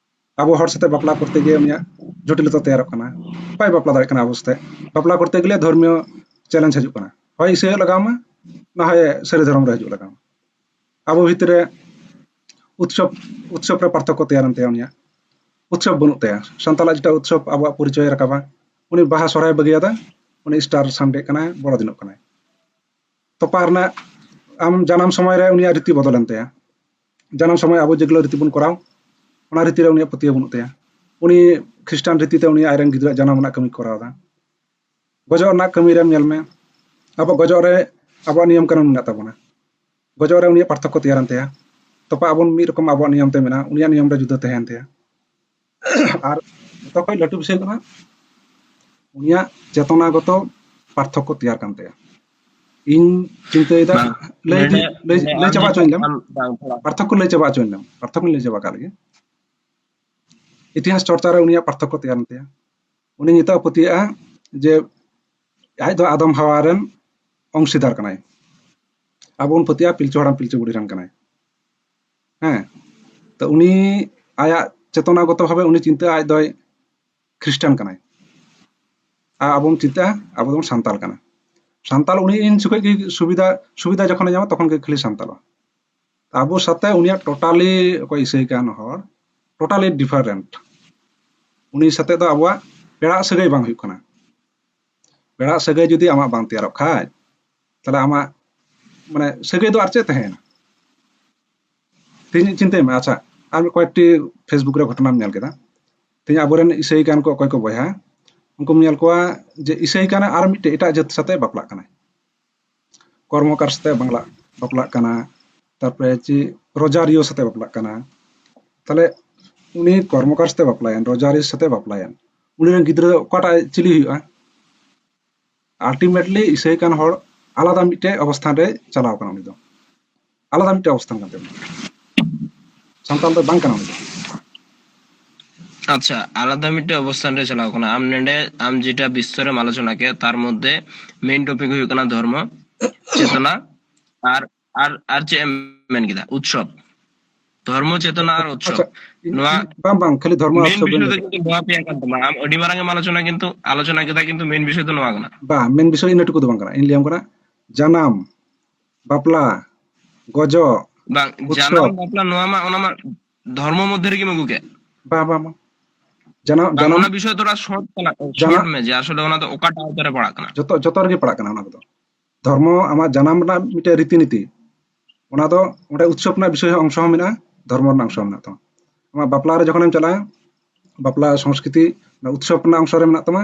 ᱟᱵᱚ ᱦᱚᱲ ᱥᱟᱛᱮ ᱵᱟᱯᱞᱟ ᱠᱚᱨᱛᱮ ᱜᱮ ᱩᱱᱤᱭᱟᱜ ᱡᱚᱴᱤᱞᱚᱛᱟ ᱛᱮᱭᱟᱨᱚᱜ ᱠᱟᱱᱟ, ᱵᱟᱭ ᱵᱟᱯᱞᱟ ᱫᱟᱲᱮᱭᱟᱜ ᱠᱟᱱᱟ ᱟᱵᱚ ᱥᱟᱛᱮ᱾ ᱵᱟᱯᱞᱟ ᱠᱚᱨᱛᱮ ᱜᱮᱞᱮ ᱫᱷᱚᱨᱢᱤᱭᱚ challenge ᱦᱤᱡᱩᱜ ᱠᱟᱱᱟ, ᱦᱚᱭ ᱤᱥᱟᱹᱭᱚᱜ ᱞᱟᱜᱟᱣ ᱟᱢᱟ, ᱱᱟ ᱦᱚᱭ ᱥᱟᱹᱨᱤ ᱫᱷᱚᱨᱚᱢ ᱨᱮ ᱦᱤᱡᱩᱜ ᱞᱟᱜᱟᱣ ᱟᱢᱟ᱾ ᱟᱵᱚ ᱵᱷᱤᱛᱨᱤ ᱨᱮ ᱩᱛᱥᱚᱵ, ᱩᱛᱥᱚᱵ ᱨᱮ ᱯᱟᱨᱛᱷᱚᱠᱠᱚ ᱛᱮᱭᱟᱨ ᱮᱱ ᱛᱟᱭᱟ ᱩᱱᱤᱭᱟᱜ᱾ ᱩᱛᱥᱚᱵ ᱵᱟᱹᱱᱩᱜ ᱛᱟᱭᱟ᱾ ᱥᱟᱱᱛᱟᱞᱟᱜ ᱡᱮᱴᱟ ᱩᱛᱥᱚᱵ ᱟᱵᱚᱣᱟᱜ ᱯᱚᱨᱤᱪᱚᱭ ᱨᱟᱠᱟᱵᱟ, ᱩᱱᱤ ᱵᱟᱦᱟ ᱥᱚᱨᱦᱟᱭ ᱵᱟᱹᱜᱤᱭᱟᱫᱟ, ᱩᱱᱤ Easter Sunday ᱠᱟᱱᱟᱭ, ᱵᱚᱲᱚ ᱫᱤᱱᱚᱜ ᱠᱟᱱᱟᱭ᱾ ᱛᱚᱯᱟ ᱨᱮᱱᱟᱜ ᱟᱢ ᱡᱟᱱᱟᱢ ᱥᱚᱢᱚᱭ ᱨᱮ ᱩᱱᱤᱭᱟᱜ ᱨᱤᱛᱤ ᱵᱚᱫᱚᱞᱮᱱ ᱛᱟᱭᱟ᱾ ᱡᱟᱱᱟᱢ ᱥᱚᱢᱚᱭ ᱟᱵᱚ ᱡᱮᱜᱩᱞᱳ ᱨᱤᱛᱤ ᱵᱚᱱ ᱠᱚᱨᱟᱣ, ᱚᱱᱟ ᱨᱤᱛᱤ ᱨᱮ ᱩᱱᱤᱭᱟᱜ ᱯᱟᱹᱛᱭᱟᱹᱣ ᱵᱟᱹᱱᱩᱜ ᱛᱟᱭᱟ᱾ ᱩᱱᱤ ᱠᱷᱨᱤᱥᱴᱟᱱ ᱨᱤᱛᱤ ᱛᱮ ᱩᱱᱤ ᱟᱡᱨᱮᱱ ᱜᱤᱫᱽᱨᱟᱹ ᱡᱟᱱᱟᱢ ᱨᱮᱱᱟᱜ ᱠᱟᱹᱢᱤ ᱠᱚᱨᱟᱣ ᱮᱫᱟ᱾ ᱜᱚᱡᱚᱜ ᱨᱮᱱᱟᱜ ᱠᱟᱹᱢᱤ ᱨᱮᱢ ᱧᱮᱞ ᱢᱮ, ᱟᱵᱚ ᱜᱚᱡᱚᱜ ᱨᱮ ᱟᱵᱚᱣᱟᱜ ᱱᱤᱭᱚᱢ ᱠᱟᱹᱱᱩᱱ ᱢᱮᱱᱟᱜ ᱛᱟᱵᱚᱱᱟ᱾ ᱜᱚᱡᱚᱜ ᱨᱮ ᱩᱱᱤᱭᱟᱜ ᱯᱟᱨᱛᱷᱚᱠᱠᱚ ᱛᱮᱭᱟᱨᱮᱱ ᱛᱟᱭᱟ᱾ ᱛᱚᱯᱟ ᱟᱵᱚᱱ ᱢᱤᱫ ᱨᱚᱠᱚᱢ ᱟᱵᱚᱣᱟᱜ ᱱᱤᱭᱚᱢ ᱛᱮ ᱢᱮᱱᱟᱜᱼᱟ, ᱩᱱᱤᱭᱟᱜ ᱱᱤᱭᱚᱢ ᱨᱮ ᱡᱩᱫᱟᱹ ᱛᱟᱦᱮᱸᱭᱮᱱ ᱛᱟᱭᱟ᱾ ᱟᱨ ᱡᱚᱛᱚ ᱠᱷᱚᱱ ᱞᱟᱹᱴᱩ ᱵᱤᱥᱚᱭ ᱠᱟᱱᱟ, ᱩᱱᱤᱭᱟᱜ ᱪᱮᱛᱚᱱᱟᱜᱚᱛᱚ ᱯᱟᱨᱛᱷᱚᱠᱠᱚ ᱛᱮᱭᱟᱨ ᱠᱟᱱ ᱛᱟᱭᱟ᱾ ᱤᱧ ᱪᱤᱱᱛᱟᱹᱭᱮᱫᱟ, ᱵᱟᱝ, ᱞᱟᱹᱭ ᱱᱚᱰᱮ, ᱞᱟᱹᱭ, ᱱᱚᱰᱮ ᱞᱟᱹᱭ ᱟᱢ ᱪᱟᱵᱟ ᱡᱮ ᱦᱚᱪᱚᱧ ᱞᱮᱢ᱾ ᱟᱢ, ᱵᱟᱝ, ᱛᱷᱚᱲᱟ᱾ ᱯᱟᱨᱛᱷᱚᱠᱠᱚ ᱞᱟᱹᱭ ᱪᱟᱵᱟ ᱦᱚᱪᱚᱧ ᱞᱮᱢ, ᱯᱟᱨᱛᱷᱚᱠᱠᱚᱧ ᱞᱟᱹᱭ ᱪᱟᱵᱟ ᱠᱟᱜ ᱞᱮᱜᱮ᱾ ᱤᱛᱤᱦᱟᱥ ᱪᱚᱨᱪᱟ ᱨᱮ ᱩᱱᱤᱭᱟᱜ ᱯᱟᱨᱛᱷᱚᱠᱠᱚ ᱛᱮᱭᱟᱨ ᱮᱱ ᱛᱟᱭᱟ᱾ ᱩᱱᱤ ᱱᱤᱛᱚᱜ ᱮ ᱯᱟᱹᱛᱭᱟᱹᱜᱼᱟ ᱡᱮ ᱟᱡ ᱫᱚ ᱟᱫᱚᱢ ᱦᱟᱣᱟ ᱨᱮᱱ ᱚᱝᱥᱤᱫᱟᱨ ᱠᱟᱱᱟᱭ᱾ ᱟᱵᱚ ᱵᱚᱱ ᱯᱟᱹᱛᱭᱟᱹᱜᱼᱟ ᱯᱤᱞᱪᱩ ᱦᱟᱲᱟᱢ ᱯᱤᱞᱪᱩ ᱵᱩᱲᱦᱤ ᱨᱮᱱ ᱠᱟᱱᱟᱭ᱾ ᱦᱮᱸ, ᱛᱚ ᱩᱱᱤ ᱟᱭᱟᱜ ᱪᱮᱛᱚᱱᱟᱜᱚᱛᱚ ᱵᱷᱟᱵᱮ ᱩᱱᱤ ᱪᱤᱱᱛᱟᱹ ᱟᱡ ᱫᱚᱭ ᱠᱷᱨᱤᱥᱴᱟᱱ ᱠᱟᱱᱟᱭ᱾ ᱟᱨ ᱟᱵᱚ ᱵᱚᱱ ᱪᱤᱱᱛᱟᱹᱜᱼᱟ ᱟᱵᱚ ᱫᱚᱵᱚᱱ ᱥᱟᱱᱛᱟᱲ ᱠᱟᱱᱟ᱾ ᱥᱟᱱᱛᱟᱲ ᱩᱱᱤ ᱤᱱ ᱡᱚᱠᱷᱚᱡ ᱜᱮ ᱥᱩᱵᱤᱫᱷᱟ, ᱥᱩᱵᱤᱫᱷᱟ ᱡᱚᱠᱷᱚᱱᱮ ᱧᱟᱢᱟ ᱛᱚᱠᱷᱚᱱ ᱜᱮ ᱠᱷᱟᱹᱞᱤ ᱥᱟᱱᱛᱟᱲᱚᱜᱼᱟ᱾ ᱟᱵᱚ ᱥᱟᱛᱮ ᱩᱱᱤᱭᱟᱜ totally ᱚᱠᱚᱭ ᱤᱥᱟᱹᱭ ᱠᱟᱱ ᱦᱚᱲ totally different᱾ ᱩᱱᱤ ᱥᱟᱛᱮ ᱫᱚ ᱟᱵᱚᱣᱟᱜ ᱯᱮᱲᱟ ᱥᱟᱹᱜᱟᱹᱭ ᱵᱟᱝ ᱦᱩᱭᱩᱜ ᱠᱟᱱᱟ᱾ ᱯᱮᱲᱟ ᱥᱟᱹᱜᱟᱹᱭ ᱡᱩᱫᱤ ᱟᱢᱟᱜ ᱵᱟᱝ ᱛᱮᱭᱟᱨᱚᱜ ᱠᱷᱟᱡ, ᱛᱟᱦᱞᱮ ᱟᱢᱟᱜ ᱢᱟᱱᱮ ᱥᱟᱹᱜᱟᱹᱭ ᱫᱚ ᱟᱨ ᱪᱮᱫ ᱛᱟᱦᱮᱸᱭᱮᱱᱟ? ᱛᱮᱦᱮᱧ ᱪᱤᱱᱛᱟᱹᱭ ᱢᱮ, ᱟᱪᱪᱷᱟ, ᱟᱨ ᱢᱤᱫ ᱠᱚᱭᱮᱠᱴᱤ Facebook ᱨᱮ ᱜᱷᱚᱴᱚᱱᱟᱢ ᱧᱮᱞ ᱠᱮᱫᱟ, ᱛᱮᱦᱮᱧ ᱟᱵᱚᱨᱮᱱ ᱤᱥᱟᱹᱭ ᱠᱟᱱ ᱠᱚ ᱚᱠᱚᱭ ᱠᱚ ᱵᱚᱭᱦᱟ, ᱩᱱᱠᱩᱢ ᱧᱮᱞ ᱠᱚᱣᱟ ᱡᱮ ᱤᱥᱟᱹᱭ ᱠᱟᱱᱟ ᱟᱨ ᱢᱤᱫᱴᱮᱡ ᱮᱴᱟᱜ ᱡᱟᱹᱛ ᱥᱟᱛᱮ ᱵᱟᱯᱞᱟᱜ ᱠᱟᱱᱟᱭ, ᱠᱚᱨᱢᱚᱠᱟᱨ ᱥᱟᱛᱮ ᱵᱟᱝᱞᱟ ᱵᱟᱯᱞᱟᱜ ᱠᱟᱱᱟ, ᱛᱟᱨᱯᱚᱨᱮ ᱪᱮᱫ ᱨᱳᱡᱟᱨᱤᱭᱳ ᱥᱟᱛᱮ ᱵᱟᱯᱞᱟᱜ ᱠᱟᱱᱟ᱾ ᱛᱟᱦᱞᱮ ᱩᱱᱤ ᱠᱚᱨᱢᱚᱠᱟᱨ ᱥᱟᱛᱮ ᱵᱟᱯᱞᱟᱭᱮᱱ, ᱨᱳᱡᱟᱨᱤᱭᱳ ᱥᱟᱛᱮ ᱵᱟᱯᱞᱟᱭᱮᱱ, ᱩᱱᱤ ᱨᱮᱱ ᱜᱤᱫᱽᱨᱟᱹ ᱫᱚ ᱚᱠᱟᱴᱟᱜ ᱪᱤᱞᱤ ᱦᱩᱭᱩᱜᱼᱟ? Ultimately ᱤᱥᱟᱹᱭ ᱠᱟᱱ ᱦᱚᱲ ᱟᱞᱟᱫᱟ ᱢᱤᱫᱴᱮᱡ ᱚᱵᱚᱥᱛᱷᱟᱱ ᱨᱮ ᱪᱟᱞᱟᱣ ᱠᱟᱱᱟ᱾ ᱩᱱᱤ ᱫᱚ ᱟᱞᱟᱫᱟ ᱢᱤᱫᱴᱮᱡ ᱚᱵᱚᱥᱛᱷᱟᱱ ᱠᱟᱱ ᱛᱟᱭᱟ᱾ ᱥᱟᱱᱛᱟᱲ ᱫᱚ ᱵᱟᱝ ᱠᱟᱱᱟ ᱩᱱᱤ ᱫᱚ᱾ ᱟᱪᱪᱷᱟ, ᱟᱞᱟᱫᱟ ᱢᱤᱫᱴᱮᱡ ᱚᱵᱚᱥᱛᱷᱟᱱ ᱨᱮ ᱪᱟᱞᱟᱣ ᱠᱟᱱᱟ᱾ ᱟᱢ ᱱᱚᱰᱮ, ᱟᱢ ᱡᱮᱴᱟ ᱵᱤᱥᱛᱚᱨ ᱮᱢ ᱟᱞᱳᱪᱚᱱᱟ ᱠᱮᱫ, ᱛᱟᱨ ᱢᱚᱫᱽᱫᱷᱮ main topic ᱦᱩᱭᱩᱜ ᱠᱟᱱᱟ ᱫᱷᱚᱨᱢᱚ, ᱪᱮᱛᱚᱱᱟ, ᱟᱨ, ᱟᱨ, ᱟᱨ ᱪᱮᱫ ᱮᱢ ᱢᱮᱱ ᱠᱮᱫᱟ? ᱩᱛᱥᱚᱵ᱾ ᱫᱷᱚᱨᱢᱚ ᱪᱮᱛᱚᱱᱟ ᱟᱨ ᱩᱛᱥᱚᱵ᱾ ᱟᱪᱪᱷᱟ, ᱤᱧ, ᱱᱚᱣᱟ ᱤᱧ, ᱵᱟᱝ, ᱵᱟᱝ, ᱠᱷᱟᱹᱞᱤ ᱫᱷᱚᱨᱢᱚ ᱟᱨ main ᱩᱛᱥᱚᱵ ᱜᱮ ᱵᱤᱥᱚᱭ ᱫᱚ ᱞᱟᱹᱭ ᱠᱤᱱᱛᱩ ᱱᱚᱣᱟ ᱯᱮᱭᱟ ᱠᱟᱱ ᱛᱟᱢᱟ᱾ ᱟᱢ ᱟᱹᱰᱤ ᱢᱟᱨᱟᱝ ᱮᱢ ᱟᱞᱳᱪᱚᱱᱟ, ᱠᱤᱱᱛᱩ ᱟᱞᱳᱪᱚᱱᱟ ᱠᱮᱫᱟ, ᱠᱤᱱᱛᱩ main ᱵᱤᱥᱚᱭ ᱫᱚ ᱱᱚᱣᱟ ᱠᱟᱱᱟ᱾ ᱵᱟᱝ, main ᱵᱤᱥᱚᱭ ᱤᱱᱟᱹ ᱴᱩᱠᱩ ᱫᱚ ᱵᱟᱝ ᱠᱟᱱᱟ᱾ ᱤᱧ ᱞᱟᱹᱭᱟᱢ ᱠᱟᱱᱟ, ᱡᱟᱱᱟᱢ, ᱵᱟᱯᱞᱟ, ᱜᱚᱡᱚᱜ, ᱵᱟᱝ, ᱩᱛᱥᱚᱵ᱾ ᱡᱟᱱᱟᱢ, ᱵᱟᱯᱞᱟ, ᱱᱚᱣᱟ ᱢᱟ, ᱚᱱᱟ ᱢᱟ ᱫᱷᱚᱨᱢᱚ ᱢᱚᱫᱽᱫᱷᱮ ᱨᱮᱜᱮᱢ ᱟᱹᱜᱩ ᱠᱮᱫ᱾ ᱵᱟᱝ, ᱵᱟᱝ, ᱵᱟᱝ᱾ ᱡᱟᱱᱟᱢ, ᱵᱟᱝ, ᱡᱟᱱᱟᱢ, ᱚᱱᱟ ᱵᱤᱥᱚᱭ ᱛᱷᱚᱲᱟ short ᱛᱟᱞᱟᱝ, ᱡᱟᱱᱟᱢ, short ᱢᱮ, ᱡᱮ ᱟᱥᱚᱞᱮ ᱚᱱᱟ ᱫᱚ ᱚᱠᱟᱴᱟᱜ ᱟᱣᱛᱟ ᱨᱮ ᱯᱟᱲᱟᱜ ᱠᱟᱱᱟ? ᱡᱚᱛᱚ, ᱡᱚᱛᱚ ᱨᱮᱜᱮ ᱯᱟᱲᱟᱜ ᱠᱟᱱᱟ ᱚᱱᱟ ᱠᱚᱫᱚ᱾ ᱫᱷᱚᱨᱢᱚ, ᱟᱢᱟᱜ ᱡᱟᱱᱟᱢ ᱨᱮᱱᱟᱜ ᱢᱤᱫᱴᱮᱡ ᱨᱤᱛᱤ ᱱᱤᱛᱤ, ᱚᱱᱟ ᱫᱚ ᱚᱸᱰᱮ ᱩᱛᱥᱚᱵ ᱨᱮᱱᱟᱜ ᱵᱤᱥᱚᱭ ᱦᱚᱸ ᱚᱝᱥᱚ ᱦᱚᱸ ᱢᱮᱱᱟᱜᱼᱟ, ᱫᱷᱚᱨᱢᱚ ᱨᱮᱱᱟᱜ ᱚᱝᱥᱚ ᱦᱚᱸ ᱢᱮᱱᱟᱜ ᱛᱟᱢᱟ᱾ ᱟᱢᱟᱜ ᱵᱟᱯᱞᱟ ᱨᱮ ᱡᱚᱠᱷᱚᱱᱮᱢ ᱪᱟᱞᱟᱜᱼᱟ, ᱵᱟᱯᱞᱟ ᱥᱚᱝᱥᱠᱨᱤᱛᱤ ᱨᱮᱱᱟᱜ ᱩᱛᱥᱚᱵ ᱨᱮᱱᱟᱜ ᱚᱝᱥᱚ ᱨᱮ ᱢᱮᱱᱟᱜ ᱛᱟᱢᱟ,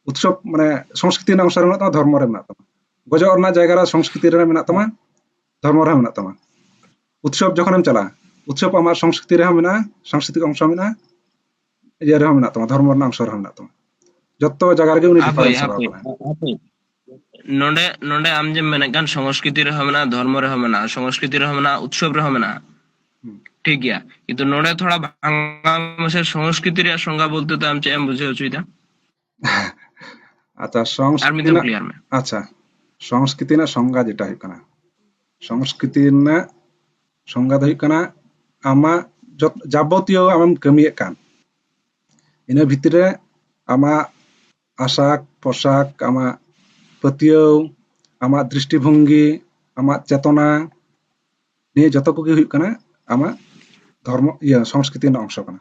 ᱩᱛᱥᱚᱵ ᱢᱟᱱᱮ ᱥᱚᱝᱥᱠᱨᱤᱛᱤ ᱨᱮᱱᱟᱜ ᱚᱝᱥᱚ ᱨᱮ ᱢᱮᱱᱟᱜ ᱛᱟᱢᱟ, ᱫᱷᱚᱨᱢᱚ ᱨᱮ ᱢᱮᱱᱟᱜ ᱛᱟᱢᱟ᱾ ᱜᱚᱡᱚᱜ ᱨᱮᱱᱟᱜ ᱡᱟᱭᱜᱟ ᱨᱮ ᱥᱚᱝᱥᱠᱨᱤᱛᱤ ᱨᱮ ᱢᱮᱱᱟᱜ ᱛᱟᱢᱟ, ᱫᱷᱚᱨᱢᱚ ᱨᱮᱦᱚᱸ ᱢᱮᱱᱟᱜ ᱛᱟᱢᱟ᱾ ᱩᱛᱥᱚᱵ ᱡᱚᱠᱷᱚᱱᱮᱢ ᱪᱟᱞᱟᱜᱼᱟ, ᱩᱛᱥᱚᱵ ᱟᱢᱟᱜ ᱥᱚᱝᱥᱠᱨᱤᱛᱤ ᱨᱮᱦᱚᱸ ᱢᱮᱱᱟᱜᱼᱟ, ᱥᱚᱝᱥᱠᱨᱤᱛᱤ ᱚᱝᱥᱚ ᱢᱮᱱᱟᱜᱼᱟ, ᱤᱭᱟᱹ ᱨᱮᱦᱚᱸ ᱢᱮᱱᱟᱜ ᱛᱟᱢᱟ, ᱫᱷᱚᱨᱢᱚ ᱨᱮᱱᱟᱜ ᱚᱝᱥᱚ ᱨᱮᱦᱚᱸ ᱢᱮᱱᱟᱜ ᱛᱟᱢᱟ᱾ ᱡᱚᱛᱚ ᱡᱟᱭᱜᱟ ᱨᱮᱜᱮ ᱩᱱᱤ ᱦᱟᱯᱳᱭ, ᱰᱤᱯᱷᱟᱨᱮᱱᱥ ᱪᱟᱵᱟᱣ ᱦᱟᱯᱳᱭ, ᱠᱟᱱᱟᱭ᱾ ᱦᱟᱯᱳᱭ᱾ ᱱᱚᱰᱮ, ᱱᱚᱰᱮ ᱟᱢ ᱡᱮᱢ ᱢᱮᱱᱮᱫ ᱠᱟᱱ ᱥᱚᱝᱥᱠᱨᱤᱛᱤ ᱨᱮᱦᱚᱸ ᱢᱮᱱᱟᱜᱼᱟ, ᱫᱷᱚᱨᱢᱚ ᱨᱮᱦᱚᱸ ᱢᱮᱱᱟᱜᱼᱟ, ᱥᱚᱝᱥᱠᱨᱤᱛᱤ ᱨᱮᱦᱚᱸ ᱢᱮᱱᱟᱜᱼᱟ, ᱩᱛᱥᱚᱵ ᱨᱮᱦᱚᱸ ᱢᱮᱱᱟᱜᱼᱟ᱾ ᱦᱩᱸ᱾ ᱴᱷᱤᱠ ᱜᱮᱭᱟ, ᱠᱤᱱᱛᱩ ᱱᱚᱰᱮ ᱛᱷᱚᱲᱟ ᱵᱷᱟᱝᱜᱟ ᱢᱟᱥᱮ ᱥᱚᱝᱥᱠᱨᱤᱛᱤ ᱨᱮᱭᱟᱜ ᱥᱚᱝᱜᱟ ᱵᱚᱞᱛᱮ ᱫᱚ ᱟᱢ ᱪᱮᱫ ᱮᱢ ᱵᱩᱡᱷᱟᱹᱣ ᱦᱚᱪᱚᱭᱮᱫᱟ? ᱟᱪᱪᱷᱟ, ᱥᱚᱝᱥᱠᱨᱤᱛᱤ ᱟᱨ ᱢᱤᱫ ᱫᱷᱟᱣ ᱨᱮᱱᱟᱜ, ᱠᱞᱤᱭᱟᱨ ᱢᱮ᱾ ᱟᱪᱪᱷᱟ, ᱥᱚᱝᱥᱠᱨᱤᱛᱤ ᱨᱮᱱᱟᱜ ᱥᱚᱝᱜᱟ ᱡᱮᱴᱟ ᱦᱩᱭᱩᱜ ᱠᱟᱱᱟ, ᱥᱚᱝᱥᱠᱨᱤᱛᱤ ᱨᱮᱱᱟᱜ ᱥᱚᱝᱜᱟ ᱫᱚ ᱦᱩᱭᱩᱜ ᱠᱟᱱᱟ ᱟᱢᱟᱜ ᱡᱚᱛ-, ᱡᱟᱵᱚᱛᱤᱭᱚ ᱟᱢᱮᱢ ᱠᱟᱹᱢᱤᱭᱮᱫ ᱠᱟᱱ, ᱤᱱᱟᱹ ᱵᱷᱤᱛᱨᱤ ᱨᱮ ᱟᱢᱟᱜ ᱟᱥᱟᱠ ᱯᱳᱥᱟᱠ, ᱟᱢᱟᱜ ᱯᱟᱹᱛᱭᱟᱹᱣ, ᱟᱢᱟᱜ ᱫᱨᱤᱥᱴᱤᱵᱷᱚᱝᱜᱤ, ᱟᱢᱟᱜ ᱪᱮᱛᱚᱱᱟ, ᱱᱤᱭᱟᱹ ᱡᱚᱛᱚ ᱠᱚᱜᱮ ᱦᱩᱭᱩᱜ ᱠᱟᱱᱟ ᱟᱢᱟᱜ ᱫᱷᱚᱨᱢᱚ, ᱤᱭᱟᱹ, ᱥᱚᱝᱥᱠᱨᱤᱛᱤ ᱨᱮᱱᱟᱜ ᱚᱝᱥᱚ ᱠᱟᱱᱟ᱾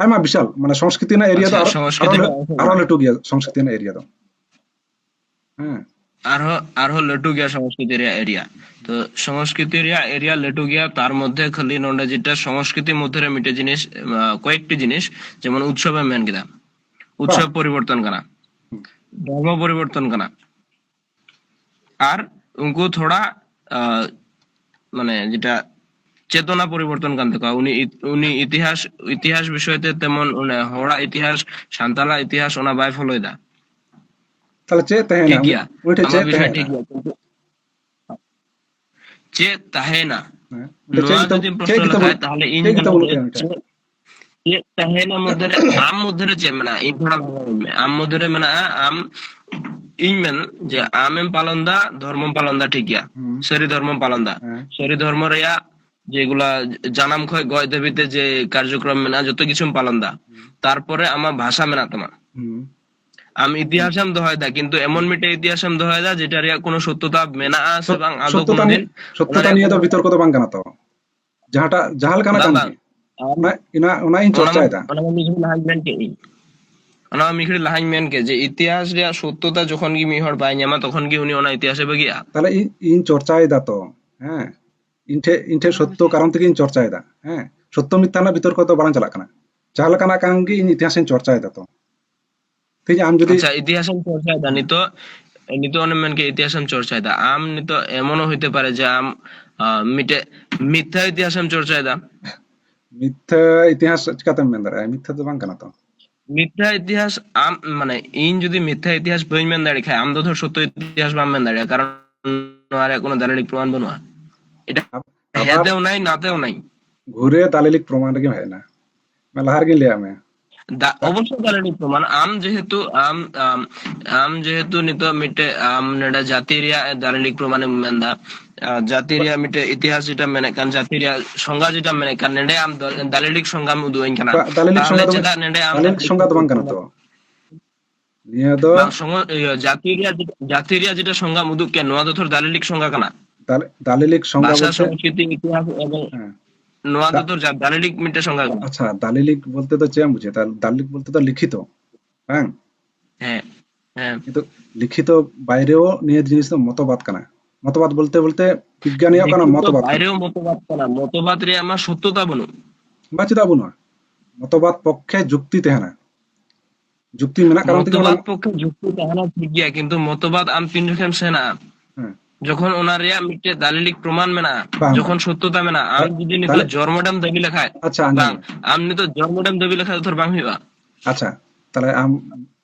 ᱟᱭᱢᱟ ᱵᱤᱥᱟᱞ, ᱢᱟᱱᱮ ᱥᱚᱝᱥᱠᱨᱤᱛᱤ ᱨᱮᱱᱟᱜ ᱮᱨᱤᱭᱟ ᱫᱚ ᱟᱪᱪᱷᱟ, ᱟᱨᱚ, ᱥᱚᱝᱥᱠᱨᱤᱛᱤ ᱟᱨᱚ ᱞᱟᱹ-, ᱨᱮᱱᱟᱜ ᱚᱝᱥᱚ ᱟᱨᱚ ᱠᱟᱱᱟ᱾ ᱞᱟᱹᱴᱩ ᱜᱮᱭᱟ ᱥᱚᱝᱥᱠᱨᱤᱛᱤ ᱨᱮᱱᱟᱜ ᱮᱨᱤᱭᱟ ᱫᱚ᱾ ᱦᱮᱸ᱾ ᱟᱨᱦᱚᱸ, ᱟᱨᱦᱚᱸ ᱞᱟᱹᱴᱩ ᱜᱮᱭᱟ ᱥᱚᱝᱥᱠᱨᱤᱛᱤ ᱨᱮᱭᱟᱜ ᱮᱨᱤᱭᱟ᱾ ᱛᱚ ᱥᱚᱝᱥᱠᱨᱤᱛᱤ ᱨᱮᱭᱟᱜ ᱮᱨᱤᱭᱟ ᱞᱟᱹᱴᱩ ᱜᱮᱭᱟ, ᱛᱟᱨ ᱢᱚᱫᱽᱫᱷᱮ ᱠᱷᱟᱹᱞᱤ ᱱᱚᱰᱮ ᱡᱮᱴᱟ ᱥᱚᱝᱥᱠᱨᱤᱛᱤ ᱢᱚᱫᱽᱫᱷᱮ ᱨᱮ ᱢᱤᱫᱴᱮᱡ ᱡᱤᱱᱤᱥ, ᱟᱸ, ᱠᱚᱭᱮᱠᱴᱤ ᱡᱤᱱᱤᱥ, ᱡᱮᱢᱚᱱ ᱩᱛᱥᱚᱵ ᱮᱢ ᱢᱮᱱ ᱠᱮᱫᱟ, ᱩᱛᱥᱚᱵ ᱵᱟ᱾ ᱯᱚᱨᱤᱵᱚᱨᱛᱚᱱ ᱠᱟᱱᱟ, ᱦᱩᱸ᱾ ᱫᱷᱚᱨᱢᱚ ᱯᱚᱨᱤᱵᱚᱨᱛᱚᱱ ᱠᱟᱱᱟ᱾ ᱟᱨ ᱩᱱᱠᱩ ᱛᱷᱚᱲᱟ, ᱟᱸ, ᱢᱟᱱᱮ ᱡᱮᱴᱟ ᱪᱮᱛᱚᱱᱟ ᱯᱚᱨᱤᱵᱚᱨᱛᱚᱱ ᱠᱟᱱ ᱛᱟᱠᱚᱣᱟ᱾ ᱩᱱᱤ ᱤᱛ-, ᱩᱱᱤ ᱤᱛᱤᱦᱟᱥ, ᱤᱛᱤᱦᱟᱥ ᱵᱤᱥᱚᱭ ᱛᱮ ᱛᱮᱢᱚᱱ ᱚᱱᱮ ᱦᱚᱲᱟᱜ ᱤᱛᱤᱦᱟᱥ, ᱥᱟᱱᱛᱟᱲᱟᱜ ᱤᱛᱤᱦᱟᱥ ᱚᱱᱟ ᱵᱟᱭ ᱯᱷᱚᱞᱳᱭᱮᱫᱟ᱾ ᱛᱟᱦᱞᱮ ᱪᱮᱫ ᱛᱟᱦᱮᱱᱟ? ᱴᱷᱤᱠ ᱜᱮᱭᱟ, ᱩᱱᱤ ᱴᱷᱮᱱ ᱟᱢᱟᱜ ᱪᱮᱫ ᱵᱤᱥᱚᱭ ᱛᱟᱦᱮᱱᱟ? ᱴᱷᱤᱠ ᱜᱮᱭᱟ, ᱠᱤᱱᱛᱩ ᱪᱮᱫ ᱛᱟᱦᱮᱱᱟ? ᱦᱮᱸ, ᱩᱱᱤ ᱴᱷᱮᱱ ᱪᱮᱫ ᱱᱚᱣᱟ ᱜᱮᱛᱚ, ᱡᱩᱫᱤᱢ ᱪᱮᱫ ᱯᱨᱚᱥᱱᱚ ᱜᱮᱛᱚ ᱞᱮᱠᱷᱟᱡ, ᱵᱟᱹᱱᱩᱜ ᱛᱟᱭᱟ, ᱛᱟᱦᱞᱮ ᱤᱧ ᱪᱮᱫ ᱜᱮᱛᱚ ᱢᱮᱱᱟ ᱵᱟᱹᱱᱩᱜ ᱡᱮ ᱛᱟᱭᱟ ᱩᱱᱤ ᱴᱷᱮᱱ᱾ ᱪᱮᱫ, ᱪᱮᱫ ᱛᱟᱦᱮᱱᱟ ᱢᱚᱫᱽᱫᱷᱮ ᱨᱮ, ᱟᱢ ᱢᱚᱫᱽᱫᱷᱮ ᱨᱮ ᱪᱮᱫ ᱢᱮᱱᱟᱜᱼᱟ? ᱤᱧ ᱛᱷᱚᱲᱟ ᱵᱷᱟᱜᱟᱣ ᱤᱧ ᱢᱮ᱾ ᱟᱢ ᱢᱚᱫᱽᱫᱷᱮ ᱨᱮ ᱢᱮᱱᱟᱜᱼᱟ, ᱟᱢ, ᱤᱧ ᱢᱮᱱ ᱡᱮ ᱟᱢᱮᱢ ᱯᱟᱞᱚᱱ ᱫᱟ, ᱫᱷᱚᱨᱢᱚᱢ ᱯᱟᱞᱚᱱ ᱫᱟ, ᱴᱷᱤᱠ ᱜᱮᱭᱟ, ᱦᱩᱸ᱾ ᱥᱟᱹᱨᱤ ᱫᱷᱚᱨᱢᱚᱢ ᱯᱟᱞᱚᱱ ᱫᱟ, ᱦᱮᱸ᱾ ᱥᱟᱹᱨᱤ ᱫᱷᱚᱨᱢᱚ ᱨᱮᱭᱟᱜ ᱡᱮᱜᱩᱞᱟ ᱡᱟᱱᱟᱢ ᱠᱷᱚᱱ ᱜᱚᱡ ᱫᱷᱟᱹᱵᱤᱡ ᱛᱮ ᱡᱮ ᱠᱟᱨᱡᱚᱠᱨᱚᱢ ᱢᱮᱱᱟᱜᱼᱟ, ᱡᱚᱛᱚ ᱠᱤᱪᱷᱩᱢ ᱯᱟᱞᱚᱱ ᱫᱟ᱾ ᱦᱩᱸ᱾ ᱛᱟᱨᱯᱚᱨᱮ ᱟᱢᱟᱜ ᱵᱷᱟᱥᱟ ᱢᱮᱱᱟᱜ ᱛᱟᱢᱟ᱾ ᱦᱩᱸ᱾ ᱟᱢ ᱤᱛᱤᱦᱟᱥᱮᱢ ᱫᱚᱦᱚᱭᱮᱫᱟ, ᱠᱤᱱᱛᱩ ᱮᱢᱚᱱ ᱢᱤᱫᱴᱮᱡ ᱤᱛᱤᱦᱟᱥᱮᱢ ᱫᱚᱦᱚᱭᱮᱫᱟ ᱡᱮᱴᱟ ᱨᱮᱭᱟᱜ ᱠᱳᱱᱳ ᱥᱚᱛᱛᱚᱛᱟ ᱢᱮᱱᱟᱜᱼᱟ ᱥᱮ ᱥᱚᱛ-, ᱵᱟᱝ, ᱟᱫᱚ ᱥᱚᱛᱛᱚᱛᱟ ᱠᱳᱱᱳ ᱱᱤᱭᱮ, ᱫᱤᱱ ᱚᱱᱟ ᱥᱚᱛᱛᱚᱛᱟ ᱨᱮᱭᱟᱜ ᱱᱤᱭᱮ ᱫᱚ ᱠᱳᱱᱳ ᱵᱤᱛᱚᱨᱠᱚ ᱫᱚ ᱵᱟᱝ ᱠᱟᱱᱟ ᱛᱚ, ᱡᱟᱦᱟᱸᱴᱟᱜ, ᱡᱟᱦᱟᱸ ᱞᱮᱠᱟᱱᱟᱜ ᱵᱟᱝ, ᱠᱟᱱ ᱵᱟᱝ᱾ ᱜᱮ᱾ ᱟᱢ ᱚᱱᱟ, ᱚᱱᱟ, ᱚᱱᱟ ᱤᱧ ᱚᱱᱟ ᱢᱟ, ᱪᱚᱨᱪᱟᱭᱮᱫᱟ᱾ ᱚᱱᱟ ᱢᱟ ᱢᱤᱫ ᱜᱷᱟᱹᱲᱤ ᱞᱟᱦᱟᱧ ᱢᱮᱱ ᱠᱮᱫ ᱤᱧ᱾ ᱚᱱᱟ ᱢᱟ ᱢᱤᱫ ᱜᱷᱟᱹᱲᱤ ᱞᱟᱦᱟᱧ ᱢᱮᱱ ᱠᱮᱫ ᱡᱮ ᱤᱛᱤᱦᱟᱥ ᱨᱮᱭᱟᱜ ᱥᱚᱛᱛᱚᱛᱟ ᱡᱚᱠᱷᱚᱱ ᱜᱮ ᱢᱤᱫ ᱦᱚᱲ ᱵᱟᱭ ᱧᱟᱢᱟ, ᱛᱚᱠᱷᱚᱱ ᱜᱮ ᱩᱱᱤ ᱚᱱᱟ ᱤᱛᱤᱦᱟᱥᱮ ᱵᱟᱹᱜᱤᱭᱟᱜᱼᱟ᱾ ᱛᱟᱦᱞᱮ ᱤᱧ, ᱤᱧ ᱪᱚᱨᱪᱟᱭᱮᱫᱟ ᱛᱚ᱾ ᱦᱮᱸ, ᱤᱧ ᱴᱷᱮᱡ ᱤᱧ ᱴᱷᱮᱡ ᱥᱚᱛᱛᱚ ᱠᱟᱨᱚᱱ ᱛᱮᱜᱮᱧ ᱪᱚᱨᱪᱟᱭᱮᱫᱟ᱾ ᱦᱮᱸ, ᱥᱚᱛᱛᱚ ᱢᱤᱛᱛᱷᱟ ᱨᱮᱱᱟᱜ ᱵᱤᱛᱚᱨᱠᱚ ᱫᱚ ᱵᱟᱞᱟᱝ ᱪᱟᱞᱟᱜ ᱠᱟᱱᱟ᱾ ᱡᱟᱦᱟᱸ ᱞᱮᱠᱟᱱᱟᱜ ᱠᱟᱱ ᱜᱮ, ᱤᱧ ᱤᱛᱤᱦᱟᱥ ᱤᱧ ᱪᱚᱨᱪᱟᱭᱮᱫᱟ᱾ ᱛᱚ ᱛᱮᱦᱮᱧ ᱟᱢ ᱡᱩᱫᱤ ᱟᱪᱪᱷᱟ, ᱤᱛᱤᱦᱟᱥ ᱮᱢ ᱪᱚᱨᱪᱟᱭᱮᱫᱟ ᱱᱤᱛᱚᱜ, ᱱᱤᱛᱚᱜ ᱚᱱᱮᱢ ᱢᱮᱱ ᱠᱮᱫ ᱤᱛᱤᱦᱟᱥ ᱮᱢ ᱪᱚᱨᱪᱟᱭᱮᱫᱟ ᱟᱢ, ᱱᱤᱛᱚᱜ ᱮᱢᱚᱱ ᱦᱚᱸ ᱦᱚᱭᱛᱮ ᱯᱟᱨᱮ ᱡᱮ ᱟᱢ ᱟᱸ, ᱢᱤᱫᱴᱮᱡ ᱢᱤᱛᱷᱭᱟ ᱤᱛᱤᱦᱟᱥ ᱮᱢ ᱪᱚᱨᱪᱟᱭᱮᱫᱟ᱾ ᱢᱤᱛᱷᱭᱟ ᱤᱛᱤᱦᱟᱥ ᱪᱤᱠᱟᱛᱮᱢ ᱢᱮᱱ ᱫᱟᱲᱮᱭᱟᱜᱼᱟ? ᱢᱤᱛᱷᱭᱟ ᱫᱚ ᱵᱟᱝ ᱠᱟᱱᱟ ᱛᱚ᱾ ᱢᱤᱛᱷᱭᱟ ᱤᱛᱤᱦᱟᱥ ᱟᱢ, ᱢᱟᱱᱮ, ᱤᱧ ᱡᱩᱫᱤ ᱢᱤᱛᱷᱭᱟ ᱤᱛᱤᱦᱟᱥ ᱵᱟᱹᱧ ᱢᱮᱱ ᱫᱟᱲᱮᱭᱟᱜ ᱠᱷᱟᱡ, ᱟᱢ ᱫᱚ ᱫᱷᱚᱨ ᱥᱚᱛᱛᱚ ᱤᱛᱤᱦᱟᱥ ᱵᱟᱢ ᱢᱮᱱ ᱫᱟᱲᱮᱭᱟᱜᱼᱟ, ᱠᱟᱨᱚᱱ ᱱᱚᱣᱟ ᱨᱮᱭᱟᱜ ᱠᱳᱱᱳ ᱫᱟᱞᱤᱞᱤᱠ ᱯᱨᱚᱢᱟᱱ ᱵᱟᱹᱱᱩᱜᱼᱟ᱾ ᱮᱴᱟᱜ ᱟᱵ-, ᱦᱮᱸ ᱟᱵᱟᱨ ᱛᱮ ᱚᱱᱟᱭ, ᱱᱟᱛᱮ ᱚᱱᱟᱭ᱾ ᱜᱷᱩᱨᱮ ᱫᱟᱞᱤᱞᱤᱠ ᱯᱨᱚᱢᱟᱱ ᱨᱮᱜᱮᱢ ᱦᱮᱡ ᱮᱱᱟ᱾ ᱢᱟ, ᱞᱟᱦᱟ ᱨᱮᱜᱤᱧ ᱞᱟᱹᱭᱟᱫ ᱢᱮᱭᱟ᱾ ᱫᱟ-, ᱚᱵᱚᱥᱥᱳᱭ ᱫᱟᱞᱤᱞᱤᱠ ᱯᱨᱚᱢᱟᱱ᱾ ᱟᱢ ᱡᱮᱦᱮᱛᱩ, ᱟᱢ, ᱟᱢ, ᱟᱢ ᱡᱮᱦᱮᱛᱩ ᱱᱤᱛᱚᱜ ᱢᱤᱫᱴᱮᱡ, ᱟᱢ ᱱᱚᱰᱮ ᱡᱟᱹᱛᱤ ᱨᱮᱭᱟᱜ ᱫᱟᱞᱤᱞᱤᱠ ᱯᱨᱚᱢᱟᱱᱮᱢ ᱢᱮᱱᱫᱟ, ᱟᱨ ᱡᱟᱹᱛᱤ ᱨᱮᱭᱟᱜ ᱢᱤᱫᱴᱮᱡ ᱤᱛᱤᱦᱟᱥ ᱡᱮᱴᱟ ᱢᱮᱱᱮᱫ ᱠᱟᱱ, ᱡᱟᱹᱛᱤ ᱨᱮᱭᱟᱜ ᱥᱚᱝᱜᱟ ᱡᱮᱴᱟ ᱢᱮᱱᱮᱫ ᱠᱟᱱ, ᱱᱚᱰᱮ ᱟᱢ ᱫᱚ ᱫᱟᱞᱤᱞᱤᱠ ᱥᱚᱝᱜᱟᱢ ᱩᱫᱩᱜ ᱟᱹᱧ ᱠᱟᱱᱟ᱾ ᱵᱟ, ᱫᱟᱞᱤᱞᱤᱠ ᱛᱟᱦᱚᱞᱮ ᱥᱚᱝᱜᱟ ᱫᱚ ᱵᱟᱝ, ᱪᱮᱫᱟᱜ ᱱᱚᱰᱮ ᱟᱢ ᱫᱟᱞᱤᱞᱤᱠ ᱫᱟᱞᱤᱞᱤᱠ ᱥᱚᱝᱜᱟ ᱫᱚ ᱵᱟᱝ ᱠᱟᱱᱟ ᱯᱨᱚᱢᱟᱱ ᱛᱚ᱾ ᱱᱤᱭᱟᱹ ᱫᱚ ᱵᱟᱝ, ᱥᱚᱝᱜᱚ-, ᱤᱭᱟᱹ, ᱡᱟᱹᱛᱤ ᱨᱮᱭᱟᱜ ᱡᱮ-, ᱡᱟᱹᱛᱤ ᱨᱮᱭᱟᱜ ᱡᱮᱴᱟ ᱥᱚᱝᱜᱟᱢ ᱩᱫᱩᱜ ᱠᱮᱫ, ᱱᱚᱣᱟ ᱫᱚ ᱛᱷᱚᱨ ᱫᱟᱞᱤᱞᱤᱠ ᱥᱚᱝᱜᱟ ᱠᱟᱱᱟ᱾ ᱫᱟᱞ-, ᱫᱟᱞᱤᱞᱤᱠ ᱥᱚᱝᱜᱟ ᱵᱷᱟᱥᱟ, ᱵᱚᱞᱛᱮ? ᱥᱚᱝᱥᱠᱨᱤᱛᱤ, ᱤᱛᱤᱦᱟᱥ ᱮᱵᱚᱝ ᱦᱮᱸ᱾ ᱱᱚᱣᱟ ᱫᱚ ᱫᱟ-, ᱛᱷᱚᱨ ᱡᱟ-, ᱫᱟᱞᱤᱞᱤᱠ ᱢᱤᱫᱴᱮᱱ ᱥᱚᱝᱜᱟ ᱠᱟᱱᱟ᱾ ᱟᱪᱪᱷᱟ, ᱫᱟᱞᱤᱞᱤᱠ ᱵᱚᱞᱛᱮ ᱫᱚ ᱪᱮᱫ ᱮᱢ ᱵᱩᱡᱷᱟᱹᱣᱟ? ᱫᱟᱞ-, ᱫᱟᱞᱤᱞᱤᱠ ᱵᱚᱞᱛᱮ ᱫᱚ ᱞᱤᱠᱷᱤᱛᱚ, ᱵᱟᱝ? ᱦᱮᱸ, ᱦᱮᱸ᱾ ᱠᱤᱱᱛᱩ ᱞᱤᱠᱷᱤᱛᱚ ᱵᱟᱭᱨᱮᱣ ᱱᱤᱭᱟᱹ ᱡᱤᱱᱤᱥ ᱫᱚ ᱢᱚᱛᱚᱵᱟᱫ ᱠᱟᱱᱟ᱾ ᱢᱚᱛᱚᱵᱟᱫ ᱵᱚᱞᱛᱮ, ᱵᱚᱞᱛᱮ ᱵᱤᱜᱽᱜᱟᱱᱤᱭᱟᱜ ᱠᱟᱱᱟ ᱞᱤᱠᱷᱤᱛᱚ ᱢᱚᱛᱚᱵᱟᱫ ᱠᱟᱱᱟ᱾ ᱵᱟᱭᱨᱮᱣ ᱢᱚᱛᱚᱵᱟᱫ ᱠᱟᱱᱟ, ᱢᱚᱛᱚᱵᱟᱫ ᱨᱮᱭᱟᱜ ᱢᱟ ᱥᱚᱛᱛᱚᱛᱟ ᱵᱟᱹᱱᱩᱜ᱾ ᱵᱟ, ᱪᱮᱫᱟᱜ ᱵᱟᱹᱱᱩᱜᱼᱟ? ᱢᱚᱛᱚᱵᱟᱫ ᱯᱚᱠᱠᱷᱮ ᱡᱩᱠᱛᱤ ᱛᱟᱦᱮᱱᱟ᱾ ᱡᱩᱠᱛᱤ ᱢᱮᱱᱟᱜ ᱠᱟᱨᱚᱱ ᱛᱮᱜᱮ ᱚᱱᱟ ᱢᱚᱛᱚᱵᱟᱫ ᱯᱚᱠᱠᱷᱮ ᱡᱩᱠᱛᱤ ᱛᱟᱦᱮᱱᱟ ᱴᱷᱤᱠ ᱜᱮᱭᱟ, ᱠᱤᱱᱛᱩ ᱢᱚᱛᱚᱵᱟᱫ ᱟᱢ ᱛᱤᱱ ᱡᱚᱠᱷᱮᱢ ᱥᱮᱱᱟ, ᱦᱮᱸ᱾ ᱡᱚᱠᱷᱚᱱ ᱚᱱᱟ ᱨᱮᱭᱟᱜ ᱢᱤᱫᱴᱮᱡ ᱫᱟᱞᱤᱞᱤᱠ ᱯᱨᱚᱢᱟᱱ ᱢᱮᱱᱟᱜᱼᱟ, ᱵᱟᱝ, ᱡᱚᱠᱷᱚᱱ ᱵᱟᱝ᱾ ᱥᱚᱛᱛᱚᱛᱟ ᱢᱮᱱᱟᱜᱼᱟ, ᱟᱢ ᱫᱟ-, ᱡᱩᱫᱤ ᱱᱤᱛᱚᱜ ᱫᱟᱞᱮ-, ᱡᱚᱨᱢᱚᱰᱮᱢ ᱫᱟᱹᱵᱤ ᱞᱮᱠᱷᱟᱡ, ᱟᱪᱪᱷᱟ, ᱟᱸᱡᱚᱢ ᱵᱟᱝ, ᱢᱮ᱾ ᱟᱢ ᱱᱤᱛᱚᱜ ᱡᱚᱨᱢᱚᱰᱮᱢ ᱫᱟᱹᱵᱤ ᱞᱮᱠᱷᱟᱡ ᱫᱚ ᱛᱷᱚᱨ ᱵᱟᱝ ᱦᱩᱭᱩᱜᱼᱟ᱾ ᱟᱪᱪᱷᱟ, ᱛᱟᱦᱞᱮ ᱟᱢ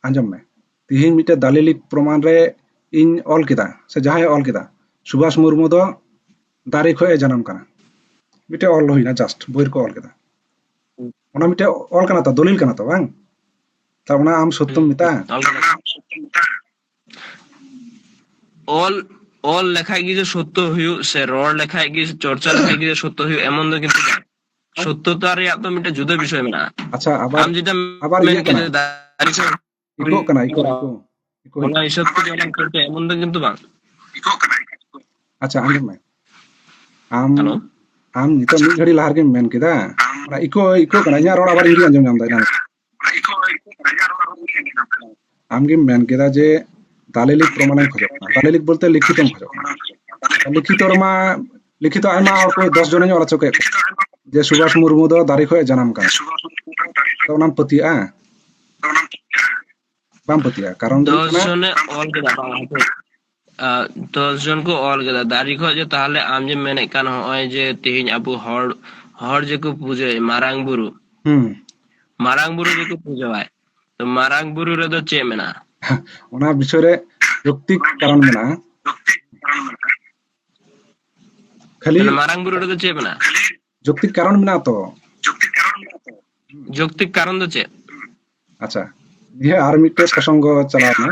ᱟᱸᱡᱚᱢ ᱢᱮ, ᱛᱤᱦᱤᱧ ᱢᱤᱫᱴᱮᱡ ᱫᱟᱞᱤᱞᱤᱠ ᱯᱨᱚᱢᱟᱱ ᱨᱮ ᱤᱧ ᱚᱞ ᱠᱮᱫᱟ, ᱥᱮ ᱡᱟᱦᱟᱸᱭ ᱚᱞ ᱠᱮᱫᱟ, ᱥᱩᱵᱷᱟᱥ ᱢᱩᱨᱢᱩ ᱫᱚ ᱫᱟᱨᱮ ᱠᱷᱚᱡ ᱮ ᱡᱟᱱᱟᱢ ᱠᱟᱱᱟ, ᱢᱤᱫᱴᱮᱡ ᱚᱞ ᱦᱩᱭᱱᱟ, just ᱵᱳᱭ ᱨᱮᱠᱚ ᱚᱞ ᱠᱮᱫᱟ, ᱚᱱᱟ ᱢᱤᱫᱴᱮᱡ ᱚᱞ ᱠᱟᱱᱟ ᱛᱚ, ᱫᱚᱞᱤᱞ ᱠᱟᱱᱟ ᱛᱚ, ᱵᱟᱝ? ᱛᱟ ᱚᱱᱟ ᱟᱢ ᱥᱚᱛᱛᱚᱢ ᱦᱩᱸ, ᱢᱮᱛᱟᱜᱼᱟ? ᱚᱞ ᱠᱟᱱᱟ᱾ ᱚᱞ, ᱚᱞ ᱞᱮᱠᱷᱟᱡ ᱜᱮ ᱡᱮ ᱥᱚᱛᱛᱚ ᱦᱩᱭᱩᱜ, ᱥᱮ ᱨᱚᱲ ᱞᱮᱠᱷᱟᱡ ᱜᱮ, ᱪᱚᱨᱪᱟ ᱞᱮᱠᱷᱟᱡ ᱜᱮ ᱥᱚᱛᱛᱚ ᱦᱩᱭᱩᱜ, ᱮᱢᱚᱱ ᱫᱚ ᱠᱤᱱᱛᱩ ᱵᱟᱝ᱾ ᱥᱚᱛᱛᱚᱛᱟ ᱨᱮᱭᱟᱜ ᱫᱚ ᱢᱤᱫᱴᱮᱡ ᱡᱩᱫᱟᱹ ᱵᱤᱥᱚᱭ ᱢᱮᱱᱟᱜᱼᱟ᱾ ᱟᱪᱪᱷᱟ, ᱟᱵᱟᱨ, ᱟᱢ ᱡᱮᱴᱟ ᱟᱵᱟᱨ ᱢᱮᱱ ᱤᱠᱳᱜ ᱠᱮᱫ ᱠᱟᱱᱟ᱾ ᱡᱮ ᱫᱟᱨᱮ ᱠᱷᱚᱱ ᱤᱠᱳᱜ ᱠᱟᱱᱟ, ᱤᱠᱳ, ᱤᱠᱳ, ᱤᱠᱳ ᱚᱱᱟ ᱦᱤᱡᱩᱜ ᱦᱤᱥᱟᱹᱵ ᱛᱮ ᱡᱮ ᱚᱱᱟ ᱠᱚᱨᱛᱮ ᱮᱢᱚᱱ ᱫᱚ ᱠᱤᱱᱛᱩ ᱵᱟᱝ᱾ ᱟᱪᱪᱷᱟ, ᱟᱸᱡᱚᱢ ᱢᱮ᱾ ᱟᱢ, ᱦᱮᱞᱳ? ᱟᱢ ᱱᱤᱛᱚᱜ ᱢᱤᱫ ᱜᱷᱟᱹᱲᱤ ᱞᱟᱦᱟ ᱨᱮᱜᱮᱢ ᱢᱮᱱ ᱠᱮᱫᱟ, ᱚᱱᱟ ᱤᱠᱳ, ᱤᱠᱳᱜ ᱠᱟᱱᱟ, ᱤᱧᱟᱹᱜ ᱨᱚᱲ ᱟᱵᱟᱨ ᱤᱧ ᱜᱤᱧ ᱟᱸᱡᱚᱢ ᱧᱟᱢ ᱫᱟ ᱮᱱᱟᱝ᱾ ᱟᱢ ᱜᱮᱢ ᱢᱮᱱ ᱠᱮᱫᱟ ᱡᱮ ᱫᱟᱞᱤᱞᱤᱠ ᱯᱨᱚᱢᱟᱱᱮᱢ ᱠᱷᱚᱡᱚᱜ ᱠᱟᱱᱟ, ᱫᱟᱞᱤᱞᱤᱠ ᱵᱚᱞᱛᱮ ᱞᱤᱠᱷᱤᱛᱚᱢ ᱠᱷᱚᱡᱚᱜ ᱠᱟᱱᱟ᱾ ᱞᱤᱠᱷᱤᱛᱚ ᱨᱮᱢᱟ, ᱞᱤᱠᱷᱤᱛᱚ ᱟᱭᱢᱟ ᱦᱚᱲ ᱠᱚ, ᱫᱚᱥ ᱡᱚᱱᱤᱧ ᱚᱞ ᱦᱚᱪᱚ ᱠᱮᱫ ᱠᱚᱣᱟ ᱡᱮ ᱥᱩᱵᱷᱟᱥ ᱢᱩᱨᱢᱩ ᱫᱚ ᱫᱟᱨᱮ ᱠᱷᱚᱱ ᱡᱟᱱᱟᱢ ᱠᱟᱱᱟ᱾ ᱟᱫᱚ ᱚᱱᱟᱢ ᱯᱟᱹᱛᱭᱟᱹᱜᱼᱟ? ᱵᱟᱢ ᱯᱟᱹᱛᱭᱟᱹᱜᱼᱟ, ᱠᱟᱨᱚᱱ ᱫᱚ ᱦᱩᱭᱩᱜ ᱫᱚᱥ ᱠᱟᱱᱟ ᱡᱚᱱᱮ ᱚᱞ ᱠᱮᱫᱟ, ᱵᱟᱝ, ᱦᱟᱯᱮ᱾ ᱟᱨ ᱫᱚᱥ ᱡᱚᱱ ᱠᱚ ᱚᱞ ᱠᱮᱫᱟ ᱫᱟᱨᱮ ᱠᱷᱚᱱ, ᱡᱮ ᱛᱟᱦᱚᱞᱮ ᱟᱢ ᱡᱮᱢ ᱢᱮᱱᱮᱫ ᱠᱟᱱ, ᱱᱚᱜᱼᱚᱭ ᱡᱮ ᱛᱮᱦᱮᱧ ᱟᱵᱚ ᱦᱚᱲ, ᱦᱚᱲ ᱡᱮᱠᱚ ᱯᱩᱡᱟᱹᱭ ᱢᱟᱨᱟᱝ ᱵᱩᱨᱩ, ᱦᱩᱸ᱾ ᱢᱟᱨᱟᱝ ᱵᱩᱨᱩ ᱡᱮᱠᱚ ᱯᱩᱡᱟᱹᱣᱟᱭ, ᱛᱚ ᱢᱟᱨᱟᱝ ᱵᱩᱨᱩ ᱨᱮᱫᱚ ᱪᱮᱫ ᱢᱮᱱᱟᱜᱼᱟ? ᱚᱱᱟ ᱵᱤᱥᱚᱭ ᱨᱮ ᱡᱩᱠᱛᱤ ᱠᱟᱨᱚᱱ ᱢᱮᱱᱟᱜᱼᱟ᱾ ᱠᱷᱟᱹᱞᱤ ᱢᱟᱨᱟᱝ ᱵᱩᱨᱩ ᱨᱮᱫᱚ ᱪᱮᱫ ᱢᱮᱱᱟᱜᱼᱟ? ᱡᱩᱠᱛᱤ ᱠᱟᱨᱚᱱ ᱢᱮᱱᱟᱜᱼᱟ ᱛᱚ᱾ ᱡᱩᱠᱛᱤ ᱠᱟᱨᱚᱱ ᱫᱚ ᱪᱮᱫ? ᱟᱪᱪᱷᱟ, ᱱᱤᱭᱟᱹ ᱟᱨ ᱢᱤᱫᱴᱮᱡ ᱯᱨᱚᱥᱚᱝᱜᱚ ᱪᱟᱞᱟᱣ ᱮᱱᱟ᱾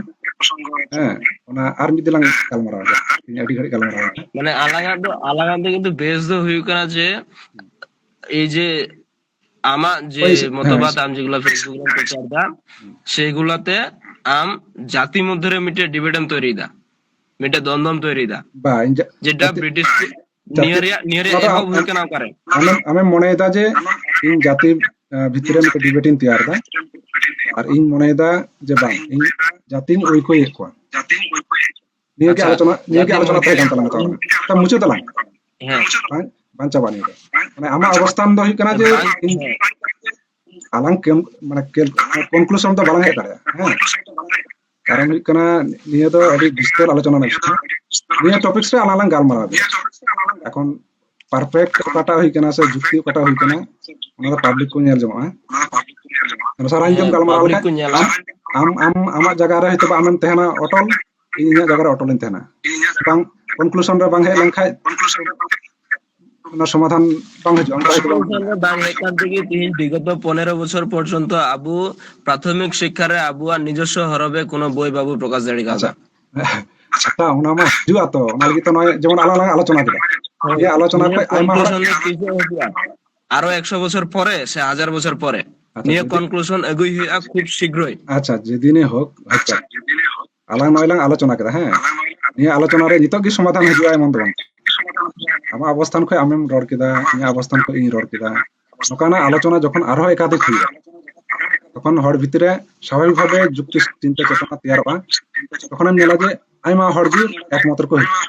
ᱦᱮᱸ, ᱚᱱᱟ ᱟᱨ ᱢᱤᱫ ᱫᱤᱱ ᱞᱟᱝ ᱜᱟᱞᱢᱟᱨᱟᱣᱟ, ᱤᱧ ᱟᱹᱰᱤ ᱜᱷᱟᱹᱲᱤᱡ ᱜᱟᱞᱢᱟᱨᱟᱣ ᱮᱱᱟ᱾ ᱢᱟᱱᱮ ᱟᱞᱟᱝᱟᱜ ᱫᱚ, ᱟᱞᱟᱝᱟᱜ ᱫᱚ ᱠᱤᱱᱛᱩ ᱵᱮᱥ ᱫᱚ ᱦᱩᱭᱩᱜ ᱠᱟᱱᱟ ᱡᱮ ᱮᱭ ᱡᱮ ᱟᱢᱟᱜ ᱡᱮ ᱦᱳᱭ, ᱦᱮᱸ᱾ ᱢᱚᱛᱚᱵᱟᱫ, ᱟᱢ ᱡᱮᱜᱩᱞᱟ Facebook ᱨᱮᱢ ᱯᱨᱚᱪᱟᱨ ᱫᱟ, ᱦᱩᱸ᱾ ᱥᱮᱜᱩᱞᱟᱛᱮ ᱟᱢ ᱡᱟᱹᱛᱤ ᱢᱚᱫᱽᱫᱷᱮ ᱨᱮ ᱢᱤᱫᱴᱮᱡ debate ᱮᱢ ᱛᱚᱭᱨᱤᱭᱮᱫᱟ, ᱢᱤᱫᱴᱮᱡ ᱫᱚᱱᱫᱚᱢ ᱛᱚᱭᱨᱤᱭᱮᱫᱟ᱾ ᱵᱟ, ᱤᱧ ᱡᱟ-, ᱡᱮᱴᱟ ᱡᱟᱹᱛᱤ, ᱵᱨᱤᱴᱤᱥ ᱠᱚ, ᱡᱟᱹᱛᱤ, ᱱᱤᱭᱟᱹ ᱨᱮᱭᱟᱜ, ᱱᱤᱭᱟᱹ ᱚᱱᱟ ᱨᱮᱭᱟᱜ ᱫᱚ ᱮᱦᱚᱵ ᱟᱢ, ᱦᱩᱭ ᱠᱟᱱᱟ ᱚᱠᱟᱨᱮ? ᱟᱢᱮᱢ, ᱟᱢᱮᱢ ᱢᱚᱱᱮᱭᱮᱫᱟ ᱡᱮ ᱤᱧ ᱡᱟᱹᱛᱤ, ᱟᱸ, ᱵᱷᱤᱛᱨᱤ ᱨᱮ ᱢᱤᱫᱴᱮᱡ debate ᱤᱧ ᱛᱮᱭᱟᱨ ᱮᱫᱟ, ᱟᱨ ᱤᱧ ᱢᱚᱱᱮᱭᱮᱫᱟ ᱡᱮ ᱵᱟᱝ, ᱤᱧ ᱡᱟᱹᱛᱤᱧ ᱩᱭᱠᱟᱹᱭᱮᱫ ᱠᱚᱣᱟ᱾ ᱱᱤᱭᱟᱹ ᱜᱮ ᱟᱪᱪᱷᱟ, ᱟᱞᱳᱪᱚᱱᱟ, ᱱᱤᱭᱟᱹ ᱜᱮ ᱡᱟᱹᱛᱤ ᱟᱞᱳᱪᱚᱱᱟ ᱢᱚᱫᱽᱫᱷᱮ ᱛᱟᱦᱮᱸ ᱠᱟᱱ ᱛᱟᱞᱟᱝᱟ ᱛᱚ᱾ ᱦᱮᱸ᱾ ᱛᱚ ᱢᱩᱪᱟᱹᱫ ᱟᱞᱟᱝ᱾ ᱦᱮᱸ᱾ ᱵᱟᱝ, ᱵᱟᱝ ᱪᱟᱵᱟ ᱱᱤᱭᱟᱹ ᱫᱚ᱾ ᱢᱟᱱᱮ ᱟᱢᱟᱜ ᱚᱵᱚᱥᱛᱷᱟᱱ ᱫᱚ ᱦᱩᱭᱩᱜ ᱠᱟᱱᱟ ᱡᱮ ᱵᱟᱝ, ᱤᱧ, ᱦᱮᱸ᱾ ᱟᱞᱟᱝ ᱠᱮᱢ-, ᱢᱟᱱᱮ ᱠᱮᱞ-, conclusion ᱫᱚ ᱵᱟᱞᱟᱝ ᱦᱮᱡ ᱫᱟᱲᱮᱭᱟᱜᱼᱟ᱾ ᱦᱮᱸ᱾ ᱠᱟᱨᱚᱱ ᱦᱩᱭᱩᱜ ᱠᱟᱱᱟ, ᱱᱤᱭᱟᱹ ᱫᱚ ᱟᱹᱰᱤ ᱵᱤᱥᱛᱟᱨ ᱟᱞᱳᱪᱚᱱᱟ ᱨᱮᱱᱟᱜ ᱵᱤᱥᱚᱭ᱾ ᱱᱤᱭᱟᱹ topics ᱨᱮ ᱟᱞᱟᱝ ᱞᱟᱝ ᱜᱟᱞᱢᱟᱨᱟᱣ ᱮᱫᱟ᱾ ᱮᱠᱷᱚᱱ perfect ᱚᱠᱟᱴᱟᱜ ᱦᱩᱭ ᱠᱟᱱᱟ ᱥᱮ ᱡᱩᱠᱛᱤ ᱚᱠᱟᱴᱟᱜ ᱦᱩᱭ ᱠᱟᱱᱟ, ᱚᱱᱟ ᱫᱚ public ᱠᱚ ᱧᱮᱞ ᱡᱚᱝᱚᱜᱼᱟ᱾ ᱥᱟᱨᱟ ᱧᱤᱫᱟᱹᱢ ᱦᱮᱸ, ᱜᱟᱞᱢᱟᱨᱟᱣ public ᱞᱮᱠᱷᱟᱡ ᱠᱚ ᱧᱮᱞᱟ᱾ ᱟᱢ, ᱟᱢ, ᱟᱢ, ᱟᱢᱟᱜ ᱡᱟᱭᱜᱟ ᱨᱮ ᱦᱚᱭᱛᱳ ᱵᱟ ᱟᱢᱮᱢ ᱛᱟᱦᱮᱱᱟ ᱚᱴᱚᱞ, ᱤᱧ ᱤᱧᱟᱹᱜ ᱡᱟᱭᱜᱟ ᱨᱮ ᱚᱴᱚᱞᱤᱧ ᱛᱟᱦᱮᱱᱟ᱾ ᱵᱟᱝ, conclusion ᱨᱮ ᱵᱟᱝ ᱦᱮᱡ ᱞᱮᱱᱠᱷᱟᱡ ᱚᱱᱟ ᱥᱚᱢᱟᱫᱷᱟᱱ ᱵᱟᱝ ᱦᱤᱡᱩᱜᱼᱟ᱾ ᱚᱱᱠᱟ ᱦᱚᱭᱛᱳ ᱵᱟᱝ conclusion ᱨᱮ ᱵᱟᱝ ᱦᱮᱡ ᱠᱟᱱ ᱛᱮᱜᱮ ᱛᱤᱦᱤᱧ ᱵᱤᱜᱚᱛᱚ ᱯᱚᱱᱮᱨᱚ ᱵᱚᱪᱷᱚᱨ ᱯᱚᱨᱡᱚᱱᱛᱚ ᱟᱵᱚ ᱯᱨᱟᱛᱷᱚᱢᱤᱠ ᱥᱤᱠᱠᱷᱟ ᱨᱮ ᱟᱵᱚᱣᱟᱜ ᱱᱤᱡᱚᱥᱥᱚ ᱦᱚᱨᱚᱯᱮ ᱠᱳᱱᱳ ᱵᱳᱭ ᱵᱟᱵᱚ ᱯᱨᱚᱠᱟᱥ ᱫᱟᱲᱮ ᱠᱟᱣᱫᱟ᱾ ᱟᱪᱪᱷᱟ᱾ ᱟᱪᱪᱷᱟ, ᱚᱱᱟ ᱢᱟ ᱦᱤᱡᱩᱜᱼᱟ ᱛᱚ, ᱚᱱᱟ ᱞᱟᱹᱜᱤᱫ ᱛᱚ ᱱᱚᱜᱼᱚᱭ ᱡᱮᱢᱚᱱ ᱟᱞᱟᱝ ᱞᱟᱝ ᱟᱞᱳᱪᱚᱱᱟ ᱠᱮᱫᱟ, ᱦᱳᱭ, ᱱᱤᱭᱟᱹ ᱟᱞᱳᱪᱚᱱᱟ ᱱᱤᱭᱟᱹ ᱠᱷᱚᱡ ᱟᱭᱢᱟ ᱦᱚᱲ conclusion ᱫᱚ ᱛᱤᱥᱚᱜ ᱦᱤᱡᱩᱜᱼᱟ? ᱟᱨᱚ ᱮᱠᱥᱚ ᱵᱚᱪᱷᱚᱨ ᱯᱚᱨᱮ ᱥᱮ ᱦᱟᱡᱟᱨ ᱵᱚᱪᱷᱚᱨ ᱯᱚᱨᱮ? ᱟᱪᱪᱷᱟ, ᱱᱤᱭᱟᱹ ᱡᱩᱫᱤ conclusion ᱟᱹᱜᱩᱭ ᱦᱩᱭᱩᱜᱼᱟ ᱠᱷᱩᱵ ᱥᱤᱜᱽᱨᱚᱭ᱾ ᱟᱪᱪᱷᱟ, ᱡᱮᱫᱤᱱᱮ ᱦᱳᱠ, ᱟᱪᱪᱷᱟ, ᱟᱞᱟᱝ ᱱᱚᱜᱼᱚᱭ ᱞᱟᱝ ᱟᱞᱳᱪᱚᱱᱟ ᱠᱮᱫᱟ, ᱦᱮᱸ, ᱱᱤᱭᱟᱹ ᱟᱞᱳᱪᱚᱱᱟ ᱨᱮ ᱱᱤᱛᱚᱜ ᱜᱮ ᱥᱚᱢᱟᱫᱷᱟᱱ ᱦᱤᱡᱩᱜᱼᱟ ᱮᱢᱚᱱ ᱫᱚ ᱵᱟᱝ᱾ ᱟᱢᱟᱜ ᱚᱵᱚᱥᱛᱷᱟᱱ ᱠᱷᱚᱱ ᱟᱢᱮᱢ ᱨᱚᱲ ᱠᱮᱫᱟ, ᱤᱧᱟᱹᱜ ᱚᱵᱚᱥᱛᱷᱟᱱ ᱠᱷᱚᱱ ᱤᱧ ᱨᱚᱲ ᱠᱮᱫᱟ, ᱱᱚᱝᱠᱟᱱᱟᱜ ᱟᱞᱳᱪᱚᱱᱟ ᱡᱚᱠᱷᱚᱱ ᱟᱨᱦᱚᱸ ᱮᱠᱟᱫᱷᱤᱠ ᱦᱩᱭᱩᱜᱼᱟ, ᱛᱚᱠᱷᱚᱱ ᱦᱚᱲ ᱵᱷᱤᱛᱨᱤ ᱨᱮ ᱥᱟᱵᱷᱟᱵᱤᱠ ᱵᱷᱟᱵᱮ ᱡᱩᱠᱛᱤ ᱪᱤᱱᱛᱟᱹ ᱪᱮᱛᱚᱱᱟ ᱛᱮᱭᱟᱨᱚᱜᱼᱟ᱾ ᱛᱚᱠᱷᱚᱱᱮᱢ ᱧᱮᱞᱟ ᱡᱮ ᱟᱭᱢᱟ ᱦᱚᱲ ᱜᱮ ᱮᱠᱢᱚᱛ ᱨᱮᱠᱚ ᱦᱤᱡᱩᱜᱼᱟ᱾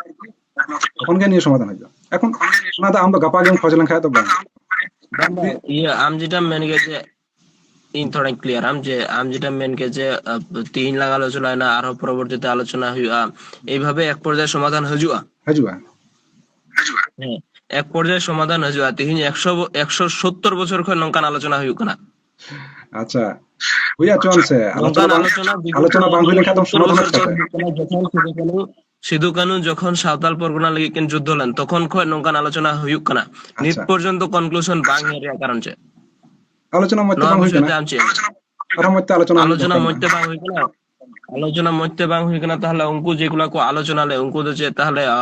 ᱛᱚᱠᱷᱚᱱ ᱜᱮ ᱱᱤᱭᱟᱹ ᱥᱚᱢᱟᱫᱷᱟᱱ ᱦᱤᱡᱩᱜᱼᱟ᱾ ᱮᱠᱷᱚᱱ ᱚᱱᱟ ᱫᱚ ᱟᱢ ᱫᱚ ᱜᱟᱯᱟ ᱜᱮᱢ ᱠᱷᱚᱡᱽ ᱞᱮᱱᱠᱷᱟᱱ ᱫᱚ ᱵᱟᱝ᱾ ᱵᱟᱝ, ᱵᱟᱝ, ᱤᱭᱟᱹ, ᱟᱢ ᱡᱮᱴᱟᱢ ᱢᱮᱱ ᱜᱮᱭᱟ ᱡᱮ, ᱤᱧ ᱛᱷᱚᱲᱟᱧ ᱠᱞᱤᱭᱟᱨᱟᱢ ᱡᱮ, ᱟᱢ ᱡᱮᱴᱟᱢ ᱢᱮᱱ ᱜᱮᱭᱟ ᱡᱮ, ᱟᱵ-, ᱛᱤᱦᱤᱧ ᱞᱟᱝ ᱟᱞᱳᱪᱚᱱᱟᱭᱮᱱᱟ, ᱟᱨᱦᱚᱸ ᱯᱚᱨᱚᱵᱚᱨᱛᱤ ᱛᱮ ᱟᱞᱳᱪᱚᱱᱟ ᱦᱩᱭᱩᱜᱼᱟ, ᱮᱭᱵᱷᱟᱵᱮ ᱮᱠ ᱯᱚᱨᱡᱟᱭ ᱥᱚᱢᱟᱫᱷᱟᱱ ᱦᱤᱡᱩᱜᱼᱟ᱾ ᱦᱤᱡᱩᱜᱼᱟ᱾ ᱦᱮᱸ, ᱮᱠ ᱯᱚᱨᱡᱟᱭ ᱥᱚᱢᱟᱫᱷᱟᱱ ᱦᱤᱡᱩᱜᱼᱟ᱾ ᱛᱤᱦᱤᱧ ᱮᱠᱥᱚ ᱵᱚ-, ᱮᱠᱥᱚ ᱥᱳᱛᱛᱳᱨ ᱵᱚᱪᱷᱚᱨ ᱠᱷᱚᱱ ᱱᱚᱝᱠᱟᱱ ᱟᱞᱳᱪᱚᱱᱟ ᱦᱩᱭᱩᱜ ᱠᱟᱱᱟ᱾ ᱟᱪᱪᱷᱟ, ᱦᱩᱭ ᱦᱚᱪᱚᱣᱟᱱ ᱥᱮ, ᱟᱞᱳᱪᱚᱱᱟ ᱱᱚᱝᱠᱟᱱ ᱵᱟᱝ, ᱟᱞᱳᱪᱚᱱᱟ ᱵᱤᱜᱚᱛ ᱟᱞᱳᱪᱚᱱᱟ ᱵᱟᱝ ᱦᱩᱭ ᱞᱮᱱᱠᱷᱟᱱ ᱫᱚ ᱥᱚᱢᱟᱫᱷᱟᱱ ᱵᱚᱪᱷᱚᱨ ᱪᱤᱠᱟᱹᱛᱮ? ᱡᱚᱠᱷᱚᱱ ᱥᱤᱫᱩ ᱠᱟᱹᱱᱩ, ᱥᱤᱫᱩ ᱠᱟᱹᱱᱩ ᱡᱚᱠᱷᱚᱱ ᱥᱟᱶᱛᱟᱞ ᱯᱚᱨᱜᱚᱱᱟ ᱞᱟᱹᱜᱤᱫ ᱠᱤᱱ ᱡᱩᱫᱽᱫᱷᱚ ᱞᱮᱱ, ᱛᱚᱠᱷᱚᱱ ᱠᱷᱚᱱ ᱱᱚᱝᱠᱟᱱ ᱟᱞᱳᱪᱚᱱᱟ ᱦᱩᱭᱩᱜ ᱠᱟᱱᱟ᱾ ᱱᱤᱛ ᱟᱪᱪᱷᱟ᱾ ᱯᱚᱨᱡᱚᱱᱛᱚ ᱠᱚᱱᱠᱞᱩᱥᱚᱱ ᱵᱟᱝ ᱦᱮᱡ ᱨᱮᱭᱟᱜ ᱠᱟᱨᱚᱱ ᱪᱮᱫ? ᱟᱞᱳᱪᱚᱱᱟ ᱢᱚᱡᱽ ᱛᱮ ᱱᱚᱣᱟ ᱵᱟᱝ ᱦᱩᱭ ᱵᱤᱥᱚᱭ ᱠᱟᱱᱟ᱾ ᱛᱮ ᱟᱢ ᱪᱮᱫ ᱮᱢ ᱢᱮᱱᱟ? ᱟᱨᱦᱚᱸ ᱢᱚᱡᱽ ᱛᱮ ᱟᱞᱳᱪᱚᱱᱟ ᱦᱩᱭ ᱟᱞᱳᱪᱚᱱᱟ ᱫᱚᱨᱠᱟᱨ ᱢᱚᱡᱽ ᱠᱟᱱᱟ᱾ ᱛᱮ ᱵᱟᱝ ᱦᱩᱭ ᱠᱟᱱᱟ᱾ ᱟᱞᱳᱪᱚᱱᱟ ᱢᱚᱡᱽ ᱛᱮ ᱵᱟᱝ ᱦᱩᱭ ᱠᱟᱱᱟ, ᱛᱟᱦᱞᱮ ᱩᱱᱠᱩ ᱡᱮᱜᱩᱞᱟ ᱠᱚ ᱟᱞᱳᱪᱚᱱᱟ ᱞᱮ, ᱩᱱᱠᱩ ᱫᱚ ᱪᱮᱫ ᱛᱟᱦᱞᱮ, ᱟ,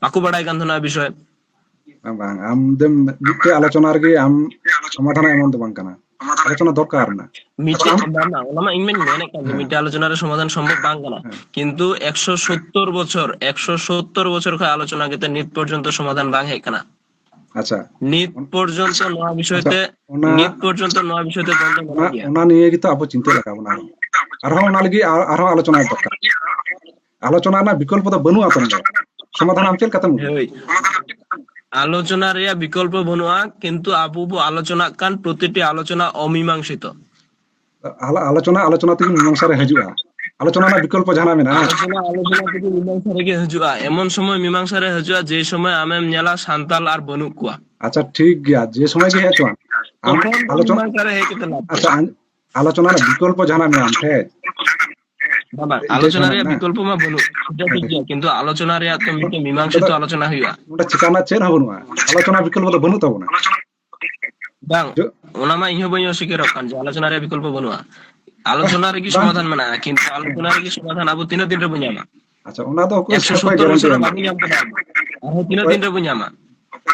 ᱵᱟᱠᱚ ᱵᱟᱲᱟᱭ ᱠᱟᱱ ᱛᱟᱦᱮᱱᱟ ᱵᱤᱥᱚᱭ? ᱵᱟᱝ, ᱵᱟᱝ, ᱟᱢ ᱫᱚᱢ ᱢᱤᱫᱴᱮᱡ ᱟᱞᱳᱪᱚᱱᱟ ᱨᱮᱜᱮ ᱟᱢ ᱥᱚᱢᱟᱫᱷᱟᱱ ᱮᱢᱚᱱ ᱫᱚ ᱵᱟᱝ ᱠᱟᱱᱟ᱾ ᱟᱞᱳᱪᱚᱱᱟ ᱫᱚᱨᱠᱟᱨ ᱢᱮᱱᱟᱜᱼᱟ᱾ ᱢᱤᱫᱴᱮᱡ, ᱟᱪᱪᱷᱟ, ᱟᱢ ᱵᱟᱝ, ᱵᱟᱝ, ᱚᱱᱟ ᱢᱟ ᱤᱧ ᱢᱟᱧ ᱢᱮᱱᱮᱫ ᱠᱟᱱ ᱜᱮ, ᱦᱮᱸ᱾ ᱢᱤᱫᱴᱮᱡ ᱟᱞᱳᱪᱚᱱᱟ ᱨᱮ ᱥᱚᱢᱟᱫᱷᱟᱱ ᱥᱚᱢᱵᱷᱚᱵ ᱵᱟᱝ ᱠᱟᱱᱟ᱾ ᱦᱮᱸ᱾ ᱠᱤᱱᱛᱩ ᱮᱠᱥᱚ ᱥᱳᱛᱛᱳᱨ ᱵᱚᱪᱷᱚᱨ, ᱮᱠᱥᱚ ᱥᱳᱛᱛᱳᱨ ᱵᱚᱪᱷᱚᱨ ᱠᱷᱚᱱ ᱟᱞᱳᱪᱚᱱᱟ ᱠᱟᱛᱮ ᱱᱤᱛ ᱯᱚᱨᱡᱚᱱᱛᱚ ᱥᱚᱢᱟᱫᱷᱟᱱ ᱵᱟᱝ ᱦᱮᱡ ᱠᱟᱱᱟ᱾ ᱟᱪᱪᱷᱟ᱾ ᱱᱤᱛ ᱚᱱ-, ᱯᱚᱨᱡᱚᱱᱛᱚ ᱱᱚᱣᱟ ᱵᱤᱥᱚᱭ ᱟᱪᱪᱷᱟ, ᱛᱮ, ᱚᱱᱟ, ᱱᱤᱛ ᱯᱚᱨᱡᱚᱱᱛᱚ ᱱᱚᱣᱟ ᱵᱤᱥᱚᱭ ᱛᱮ ᱫᱚᱞ ᱫᱚ ᱚᱱᱟ, ᱢᱮᱱᱟᱜ ᱜᱮᱭᱟ᱾ ᱚᱱᱟ ᱱᱤᱭᱮ ᱜᱮᱛᱚ ᱟᱵᱚ ᱪᱤᱱᱛᱟᱹ ᱞᱟᱜᱟᱣ ᱵᱚᱱᱟ ᱟᱨᱦᱚᱸ᱾ ᱟᱨᱦᱚᱸ ᱚᱱᱟ ᱞᱟᱹᱜᱤᱫ ᱟᱨ-, ᱟᱨᱦᱚᱸ ᱟᱞᱳᱪᱚᱱᱟ ᱫᱚᱨᱠᱟᱨ᱾ ᱟᱞᱳᱪᱚᱱᱟ ᱨᱮᱱᱟᱜ ᱵᱤᱠᱚᱞᱯᱚ ᱫᱚ ᱵᱟᱹᱱᱩᱜᱼᱟ ᱛᱚ ᱱᱚᱰᱮ᱾ ᱥᱚᱢᱟᱫᱷᱟᱱ ᱟᱢ ᱪᱮᱫ ᱞᱮᱠᱟᱛᱮᱢ ᱩᱫᱩᱜᱟ? ᱦᱳᱭ᱾ ᱟᱞᱳᱪᱚᱱᱟ ᱨᱮᱭᱟᱜ ᱵᱤᱠᱚᱞᱯᱚ ᱵᱟᱹᱱᱩᱜᱼᱟ, ᱠᱤᱱᱛᱩ ᱟᱵᱚ ᱵᱚ ᱟᱞᱳᱪᱚᱱᱟᱜ ᱠᱟᱱ ᱯᱨᱚᱛᱤᱴᱤ ᱟᱞᱳᱪᱚᱱᱟ ᱚᱢᱤᱢᱟᱝᱥᱤᱛᱚ᱾ ᱟᱞ-, ᱟᱞᱳᱪᱚᱱᱟ, ᱟᱞᱳᱪᱚᱱᱟ ᱛᱮᱜᱮ ᱢᱤᱢᱟᱝᱥᱟ ᱨᱮ ᱦᱤᱡᱩᱜᱼᱟ᱾ ᱟᱞᱳᱪᱚᱱᱟ ᱨᱮᱱᱟᱜ ᱵᱤᱠᱚᱞᱯᱚ ᱡᱟᱦᱟᱱᱟᱜ ᱢᱮᱱᱟᱜᱼᱟ? ᱟᱞᱳᱪᱚᱱᱟ, ᱟᱞᱳᱪᱚᱱᱟ ᱛᱮᱜᱮ ᱢᱤᱢᱟᱝᱥᱟ ᱨᱮᱜᱮ ᱦᱤᱡᱩᱜᱼᱟ᱾ ᱮᱢᱚᱱ ᱥᱚᱢᱚᱭ ᱢᱤᱢᱟᱝᱥᱟ ᱨᱮ ᱦᱤᱡᱩᱜᱼᱟ, ᱡᱮ ᱥᱚᱢᱚᱭ ᱟᱢᱮᱢ ᱧᱮᱞᱟ ᱥᱟᱱᱛᱟᱞ ᱟᱨ ᱵᱟᱹᱱᱩᱜ ᱠᱚᱣᱟ᱾ ᱟᱪᱪᱷᱟ, ᱴᱷᱤᱠ ᱜᱮᱭᱟ, ᱡᱮ ᱥᱚᱢᱚᱭ ᱜᱮ ᱦᱮᱡ ᱦᱚᱪᱚᱣᱟᱱ᱾ ᱟᱢ ᱛᱚᱠᱷᱚᱱ ᱟᱞᱳᱪᱚᱱᱟ, ᱢᱤᱢᱟᱝᱥᱟ ᱨᱮ ᱦᱮᱡ ᱠᱟᱛᱮ ᱞᱟᱵᱷ ᱟᱪᱪᱷᱟ, ᱪᱮᱫ? ᱟᱢ, ᱟᱞᱳᱪᱚᱱᱟ ᱨᱮᱱᱟᱜ ᱵᱤᱠᱚᱞᱯᱚ ᱡᱟᱦᱟᱱᱟᱜ ᱢᱮᱱᱟᱜᱼᱟ ᱟᱢ ᱴᱷᱮᱡ? ᱵᱟᱝ, ᱵᱟᱝ, ᱡᱮ ᱟᱞᱳᱪᱚᱱᱟ ᱡᱟᱦᱟᱱᱟᱜ ᱨᱮᱭᱟᱜ ᱢᱮᱱᱟᱜᱼᱟ᱾ ᱵᱤᱠᱚᱞᱯᱚ ᱢᱟ ᱵᱟᱹᱱᱩᱜ, ᱴᱷᱤᱠ ᱜᱮᱭᱟ, ᱦᱮᱸ᱾ ᱠᱤᱱᱛᱩ ᱟᱞᱳᱪᱚᱱᱟ ᱨᱮᱭᱟᱜ ᱛᱚ ᱢᱤᱫᱴᱮᱱ ᱱᱚᱰᱮ ᱢᱤᱢᱟᱝᱥᱤᱛᱚ ᱫᱚ, ᱟᱞᱳᱪᱚᱱᱟ ᱦᱩᱭᱩᱜᱼᱟ᱾ ᱱᱚᱰᱮ ᱪᱤᱠᱟᱹ ᱨᱮᱱᱟᱜ ᱪᱮᱫ ᱦᱚᱸ ᱵᱟᱹᱱᱩᱜᱼᱟ, ᱟᱞᱳᱪᱚᱱᱟ ᱵᱤᱠᱚᱞᱯᱚ ᱫᱚ ᱵᱟᱹᱱᱩᱜ ᱛᱟᱵᱚᱱᱟ᱾ ᱵᱟᱝ, ᱡᱚ-, ᱚᱱᱟ ᱢᱟ ᱤᱧ ᱦᱚᱸ ᱵᱟᱹᱧ ᱚᱥᱤᱠᱟᱹᱨᱚᱜ ᱠᱟᱱ ᱡᱮ ᱟᱞᱳᱪᱚᱱᱟ ᱨᱮᱭᱟᱜ ᱵᱤᱠᱚᱞᱯᱚ ᱵᱟᱹᱱᱩᱜᱼᱟ᱾ ᱟᱞᱳᱪᱚᱱᱟ ᱨᱮᱜᱮ ᱵᱟᱝ᱾ ᱥᱚᱢᱟᱫᱷᱟᱱ ᱢᱮᱱᱟᱜᱼᱟ, ᱠᱤᱱᱛᱩ ᱟᱞᱳᱪᱚᱱᱟ ᱨᱮᱜᱮ ᱥᱚᱢᱟᱫᱷᱟᱱ ᱟᱵᱚ ᱛᱤᱱᱟᱹᱜ ᱫᱤᱱ ᱨᱮᱵᱚᱱ ᱧᱟᱢᱟ? ᱟᱪᱪᱷᱟ, ᱚᱱᱟ ᱫᱚ ᱚᱠᱚᱭ, ᱮᱠᱥᱚ ᱥᱚᱛᱛᱚᱨ ᱚᱠᱚᱭ ᱵᱚᱪᱷᱚᱨ ᱜᱟᱨᱮᱱᱴᱤ ᱨᱮ ᱮᱢᱟ? ᱵᱟᱵᱚᱱ ᱧᱟᱢ ᱠᱟᱱᱟ᱾ ᱟᱨᱦᱚᱸ ᱛᱤᱱᱟᱹᱜ ᱚᱠᱚᱭ, ᱫᱤᱱ ᱨᱮᱵᱚᱱ ᱧᱟᱢᱟ?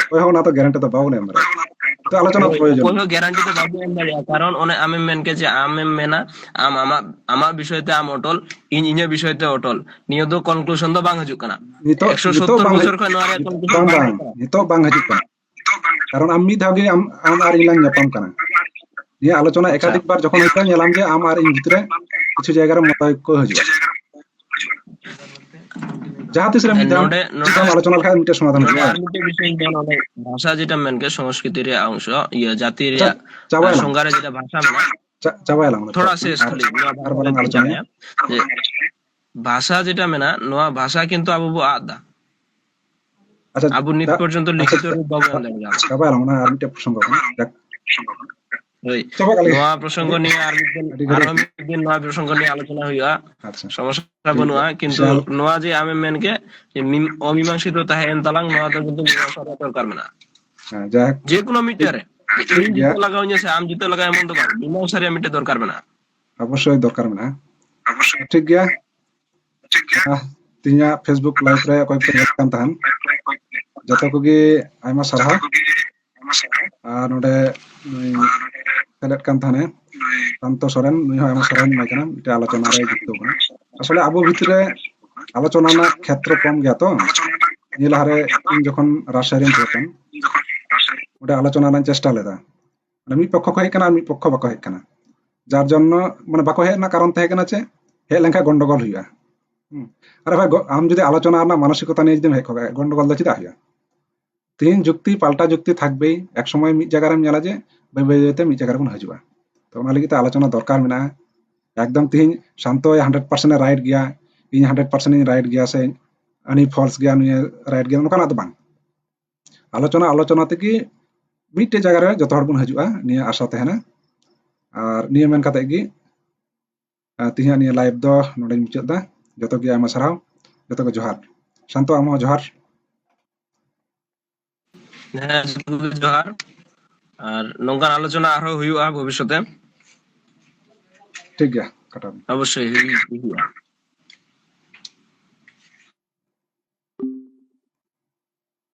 ᱚᱠᱚᱭ ᱦᱚᱸ ᱚᱱᱟ ᱫᱚ ᱜᱟᱨᱮᱱᱴᱤ ᱫᱚ ᱵᱟᱵᱚᱱ ᱮᱢ ᱫᱟᱲᱮᱭᱟᱜᱼᱟ᱾ ᱛᱚ, ᱟᱞᱳᱪᱚᱱᱟ ᱦᱳᱭ, ᱯᱨᱚᱭᱳᱡᱚᱱ᱾ ᱚᱠᱚᱭ ᱦᱚᱸ ᱜᱟᱨᱮᱱᱴᱤ ᱫᱚ ᱵᱟᱵᱚᱱ ᱮᱢ ᱫᱟᱲᱮᱭᱟᱜᱼᱟ, ᱠᱟᱨᱚᱱ ᱚᱱᱮ ᱟᱢᱮᱢ ᱢᱮᱱ ᱠᱮᱫ ᱡᱮ ᱟᱢᱮᱢ ᱢᱮᱱᱟ, ᱟᱢ ᱟᱢᱟᱜ, ᱟᱢᱟᱜ ᱵᱤᱥᱚᱭ ᱛᱮ ᱟᱢ ᱚᱴᱚᱞ, ᱤᱧ ᱤᱧᱟᱹᱜ ᱵᱤᱥᱚᱭ ᱛᱮ ᱚᱴᱚᱞ᱾ ᱱᱤᱭᱟᱹ ᱫᱚ ᱠᱚᱱᱠᱞᱩᱥᱚᱱ ᱫᱚ ᱵᱟᱝ ᱦᱤᱡᱩᱜ ᱠᱟᱱᱟ᱾ ᱱᱤᱛᱚᱜ, ᱮᱠᱥᱚ ᱥᱚᱛᱛᱚᱨ ᱱᱤᱛᱚᱜ ᱵᱟᱝ ᱵᱚᱪᱷᱚᱨ ᱦᱤᱡᱩᱜ, ᱠᱷᱚᱱ ᱱᱚᱣᱟ ᱨᱮᱭᱟᱜ ᱠᱚᱱᱠᱞᱩᱥᱚᱱ ᱵᱟᱝ, ᱵᱟᱝ ᱵᱟᱝ, ᱦᱤᱡᱩᱜ ᱠᱟᱱᱟ᱾ ᱱᱤᱛᱚᱜ ᱵᱟᱝ ᱦᱤᱡᱩᱜ ᱠᱟᱱᱟ᱾ ᱠᱟᱨᱚᱱ ᱟᱢ ᱢᱤᱫ ᱫᱷᱟᱣ ᱜᱮ ᱟᱢ, ᱟᱢ ᱟᱨ ᱤᱧ ᱞᱟᱝ ᱧᱟᱯᱟᱢ ᱠᱟᱱᱟ᱾ ᱱᱤᱭᱟᱹ ᱟᱞᱳᱪᱚᱱᱟ ᱟᱪᱪᱷᱟ᱾ ᱮᱠᱟᱫᱷᱤᱠ ᱵᱟᱨ ᱡᱚᱠᱷᱚᱱ ᱦᱩᱭᱩᱜ ᱠᱟᱱᱟ, ᱧᱮᱞᱟᱢ ᱡᱮ ᱟᱢ ᱟᱨ ᱤᱧ ᱵᱷᱤᱛᱨᱮ ᱠᱤᱪᱷᱩ ᱡᱟᱭᱜᱟ ᱨᱮ ᱢᱚᱛᱚ ᱠᱚ ᱦᱤᱡᱩᱜᱼᱟ᱾ ᱡᱟᱦᱟᱸ ᱛᱤᱥ ᱨᱮ ᱢᱤᱫ ᱫᱷᱟᱣ ᱱᱚᱰᱮ ᱱᱚᱰᱮ ᱪᱮᱛᱟᱱ ᱟᱞᱳᱪᱚᱱᱟ ᱞᱮᱠᱷᱟᱱ ᱢᱤᱫᱴᱮᱡ ᱥᱚᱢᱟᱫᱷᱟᱱ ᱱᱚᱰᱮ ᱦᱩᱭᱩᱜᱼᱟ᱾ ᱟᱨ ᱢᱤᱫᱴᱮᱡ ᱵᱤᱥᱚᱭ ᱤᱧ ᱢᱮᱱᱟ, ᱚᱱᱮ ᱵᱷᱟᱥᱟ ᱡᱮᱴᱟ ᱢᱮᱱ ᱠᱮᱫ, ᱥᱚᱝᱥᱠᱨᱤᱛᱤ ᱨᱮᱭᱟᱜ ᱚᱝশ, ᱤᱭᱟᱹ ᱡᱟᱹᱛᱤ ᱨᱮᱭᱟᱜ ᱪᱟᱵᱟᱭᱟᱞᱟᱝ᱾ ᱥᱚᱝᱜᱷᱟ ᱨᱮ ᱡᱮᱴᱟ ᱵᱷᱟᱥᱟ ᱢᱮᱱᱟᱜᱼᱟ, ᱪᱟ- ᱪᱟᱵᱟᱭᱟᱞᱟᱝ ᱚᱱᱟ᱾ ᱛᱷᱚᱲᱟ ᱥᱮᱥ ᱟᱨ- ᱠᱷᱟᱹᱞᱤ ᱱᱚᱣᱟ ᱟᱨ ᱵᱟᱵᱚᱱ ᱵᱟᱞᱟᱝ ᱟᱞᱳᱪᱚᱱᱟᱭᱟ ᱟᱞᱳᱪᱚᱱᱟᱭᱟ᱾ ᱡᱮ ᱵᱷᱟᱥᱟ ᱡᱮᱴᱟ ᱢᱮᱱᱟᱜᱼᱟ, ᱱᱚᱣᱟ ᱵᱷᱟᱥᱟ ᱠᱤᱱᱛᱩ ᱟᱵᱚ ᱵᱚ ᱟᱫ ᱫᱟ᱾ ᱟᱪᱪᱷᱟ, ᱟᱵᱚ ᱱᱤᱛ ᱪᱟ- ᱯᱚᱨᱡᱚᱱᱛᱚ ᱟᱪᱪᱷᱟ, ᱞᱤᱠᱷᱤᱛᱚ ᱨᱩᱯ ᱵᱟᱵᱚ ᱮᱢ ᱫᱟᱲᱮ ᱠᱟᱣᱫᱟ᱾ ᱪᱟᱵᱟᱭᱟᱞᱟᱝ, ᱚᱱᱟ ᱟᱨ ᱢᱤᱫᱴᱮᱡ ᱯᱨᱚᱥᱚᱝᱜᱚ ᱠᱟᱱᱟ᱾ ᱡᱟᱠ, ᱦᱳᱭ, ᱪᱟᱵᱟ ᱠᱟᱜ ᱞᱮᱜᱮ᱾ ᱱᱚᱣᱟ ᱯᱨᱚᱥᱚᱝᱜᱚ ᱱᱤᱭᱮ ᱟᱨ ᱢᱤᱫ ᱫᱤᱱ, ᱟᱹᱰᱤ ᱜᱷᱟᱹᱲᱤᱡ᱾ ᱟᱨᱦᱚᱸ ᱢᱤᱫ ᱫᱤᱱ ᱱᱚᱣᱟ ᱯᱨᱚᱥᱚᱝᱜᱚ ᱱᱤᱭᱮ ᱟᱞᱳᱪᱚᱱᱟ ᱦᱩᱭᱩᱜᱼᱟ, ᱟᱪᱪᱷᱟ, ᱥᱚᱢᱚᱥᱥᱟ ᱴᱷᱤᱠ ᱵᱟᱹᱱᱩᱜᱼᱟ᱾ ᱜᱮᱭᱟ᱾ ᱠᱤᱱᱛᱩ ᱥᱮ ᱟᱞ- ᱱᱚᱣᱟ ᱡᱮ ᱟᱢᱮᱢ ᱢᱮᱱ ᱠᱮᱫ ᱡᱮ ᱢᱤᱢ- ᱚᱢᱤᱢᱟᱝᱥᱤᱛᱚ ᱛᱟᱦᱮᱸᱭᱮᱱ ᱛᱟᱞᱟᱝ, ᱱᱚᱣᱟ ᱫᱚ ᱠᱤᱱᱛᱩ ᱢᱤᱢᱟᱝᱥᱟ ᱨᱮᱭᱟᱜ ᱫᱚᱨᱠᱟᱨ ᱢᱮᱱᱟᱜᱼᱟ᱾ ᱦᱮᱸ, ᱡᱟᱭᱦᱳᱠ, ᱡᱮ ᱠᱳᱱᱳ ᱢᱤᱫᱴᱮᱱ ᱨᱮ ᱤᱧ ᱴᱷᱤᱠ ᱜᱮᱭᱟ᱾ ᱡᱤᱛᱟᱹ ᱞᱟᱜᱟᱣ ᱤᱧᱟ ᱥᱮ ᱟᱢ ᱡᱤᱛᱟᱹ ᱞᱟᱜᱟᱣ ᱮᱢᱚᱱ ᱫᱚ ᱵᱟᱝ, ᱢᱤᱢᱟᱝᱥᱟ ᱨᱮᱭᱟᱜ ᱢᱤᱫᱴᱮᱱ ᱫᱚᱨᱠᱟᱨ ᱢᱮᱱᱟᱜᱼᱟ᱾ ᱚᱵᱚᱥᱥᱳᱭ ᱫᱚᱨᱠᱟᱨ ᱢᱮᱱᱟᱜᱼᱟ᱾ ᱴᱷᱤᱠ ᱜᱮᱭᱟ᱾ ᱟᱦ, ᱛᱮᱦᱮᱧᱟᱜ Facebook live ᱨᱮ ᱚᱠᱚᱭ ᱠᱚ ᱧᱮᱞ ᱠᱟᱱ ᱛᱟᱦᱮᱱ, ᱡᱚᱛᱚ ᱠᱚᱜᱮ ᱟᱭᱢᱟ ᱥᱟᱨᱦᱟᱣ᱾ ᱟᱨ ᱱᱚᱰᱮ ᱱᱩᱭ ᱥᱮᱞᱮᱫ ᱠᱟᱱ ᱛᱟᱦᱮᱱᱮ ᱥᱟᱱᱛᱚ ᱥᱚᱨᱮᱱ, ᱱᱩᱭ ᱦᱚᱸ ᱟᱭᱢᱟ ᱥᱟᱨᱦᱟᱣ ᱮᱢᱟᱭ ᱠᱟᱱᱟ, ᱢᱤᱫᱴᱮᱱ ᱟᱞᱳᱪᱚᱱᱟ ᱨᱮ ᱡᱩᱠᱛᱚ ᱠᱟᱱᱟ᱾ ᱟᱥᱚᱞᱮ ᱟᱵᱚ ᱵᱷᱤᱛᱨᱤ ᱨᱮ ᱟᱞᱳᱪᱚᱱᱟ ᱨᱮᱱᱟᱜ ᱠᱷᱮᱛᱨᱚ ᱠᱚᱢ ᱜᱮᱭᱟ ᱛᱚ᱾ ᱱᱤᱭᱟᱹ ᱞᱟᱦᱟᱨᱮ ᱤᱧ ᱡᱚᱠᱷᱚᱱ ᱨᱟᱡᱽᱥᱟᱦᱤ ᱨᱮᱧ ᱛᱟᱦᱮᱸ ᱠᱟᱱ, ᱚᱸᱰᱮ ᱟᱞᱳᱪᱚᱱᱟ ᱨᱮᱱᱟᱜ ᱪᱮᱥᱴᱟ ᱞᱮᱫᱟ᱾ ᱢᱟᱱᱮ ᱢᱤᱫ ᱯᱚᱠᱠᱷᱚ ᱠᱚ ᱦᱮᱡ ᱠᱟᱱᱟ ᱟᱨ ᱢᱤᱫ ᱯᱚᱠᱠᱷᱚ ᱵᱟᱠᱚ ᱦᱮᱡ ᱠᱟᱱᱟ, ᱡᱟᱨ ᱡᱚᱱᱱᱚ ᱢᱟᱱᱮ ᱵᱟᱠᱚ ᱦᱮᱡ ᱨᱮᱱᱟᱜ ᱠᱟᱨᱚᱱ ᱛᱟᱦᱮᱸ ᱠᱟᱱᱟ ᱪᱮᱫ, ᱦᱮᱡ ᱞᱮᱱᱠᱷᱟᱱ ᱜᱚᱱᱰᱚᱜᱳᱞ ᱦᱩᱭᱩᱜᱼᱟ᱾ ᱦᱩᱸ᱾ ᱟᱨ ᱵᱟᱠᱷᱟᱡ ᱜᱚ- ᱟᱢ ᱡᱩᱫᱤ ᱟᱞᱳᱪᱚᱱᱟ ᱨᱮᱱᱟᱜ ᱢᱟᱱᱚᱥᱤᱠᱚᱛᱟ ᱱᱤᱭᱮ ᱡᱩᱫᱤᱢ ᱦᱮᱡ ᱠᱚᱜᱼᱟ, ᱜᱚᱱᱰᱚᱜᱳᱞ ᱫᱚ ᱪᱮᱫᱟᱜ ᱦᱩᱭᱩᱜᱼᱟ? ᱛᱤᱦᱤᱧ ᱡᱩᱠᱛᱤ ᱯᱟᱞᱴᱟ ᱡᱩᱠᱛᱤ ᱛᱷᱟᱠᱵᱮᱭ, ᱮᱠ ᱥᱚᱢᱚᱭ ᱢᱤᱫ ᱡᱟᱭᱜᱟ ᱨᱮᱢ ᱧᱮᱞᱟ ᱡᱮ ᱵᱟᱹᱭ ᱵᱟᱹᱭ ᱛᱮ ᱢᱤᱫ ᱡᱟᱭᱜᱟ ᱨᱮᱵᱚᱱ ᱦᱤᱡᱩᱜᱼᱟ᱾ ᱛᱚ ᱚᱱᱟ ᱞᱟᱹᱜᱤᱫ ᱛᱮ ᱟᱞᱳᱪᱚᱱᱟ ᱫᱚᱨᱠᱟᱨ ᱢᱮᱱᱟᱜᱼᱟ᱾ ᱮᱠᱫᱚᱢ ᱛᱤᱦᱤᱧ ᱥᱟᱱᱛᱚ hundred percent ᱮ right ᱜᱮᱭᱟ, ᱤᱧ hundred percent ᱤᱧ right ᱜᱮᱭᱟ, ᱥᱮ ᱩᱱᱤ false ᱜᱮᱭᱟ, ᱱᱩᱭ right ᱜᱮᱭᱟ, ᱱᱚᱝᱠᱟᱱᱟᱜ ᱫᱚ ᱵᱟᱝ᱾ ᱟᱞᱳᱪᱚᱱᱟ ᱟᱞᱳᱪᱚᱱᱟ ᱛᱮᱜᱮ ᱢᱤᱫᱴᱮᱡ ᱡᱟᱭᱜᱟ ᱨᱮ ᱡᱚᱛᱚ ᱦᱚᱲ ᱵᱚᱱ ᱦᱤᱡᱩᱜᱼᱟ, ᱱᱤᱭᱟᱹ ᱟᱥᱟ ᱛᱟᱦᱮᱱᱟ᱾ ᱟᱨ ᱱᱤᱭᱟᱹ ᱢᱮᱱ ᱠᱟᱛᱮ ᱜᱮ, ᱟᱨ ᱛᱮᱦᱮᱧᱟᱜ ᱱᱤᱭᱟᱹ live ᱫᱚ ᱱᱚᱰᱮᱧ ᱢᱩᱪᱟᱹᱫ ᱫᱟ᱾ ᱡᱚᱛᱚ ᱜᱮ ᱟᱭᱢᱟ ᱥᱟᱨᱦᱟᱣ, ᱡᱚᱛᱚ ᱜᱮ ᱡᱚᱦᱟᱨ᱾ ᱥᱟᱱᱛᱚ, ᱟᱢ ᱦᱚᱸ ᱡᱚᱦᱟᱨ᱾ ᱦᱮᱸ, ᱡᱚᱛᱚ ᱜᱮ ᱡᱚᱦᱟᱨ᱾ ᱟᱨ ᱱᱚᱝᱠᱟᱱ ᱟᱞᱳᱪᱚᱱᱟ ᱟᱨᱦᱚᱸ ᱦᱩᱭᱩᱜᱼᱟ ᱵᱷᱚᱵᱤᱥᱥᱚᱛ ᱮ᱾ ᱴᱷᱤᱠ ᱜᱮᱭᱟ, ᱠᱟᱴᱟᱣ ᱢᱮ᱾ ᱚᱵᱚᱥᱥᱳᱭ ᱦᱩᱭ-, ᱦᱩᱭᱩᱜᱼᱟ᱾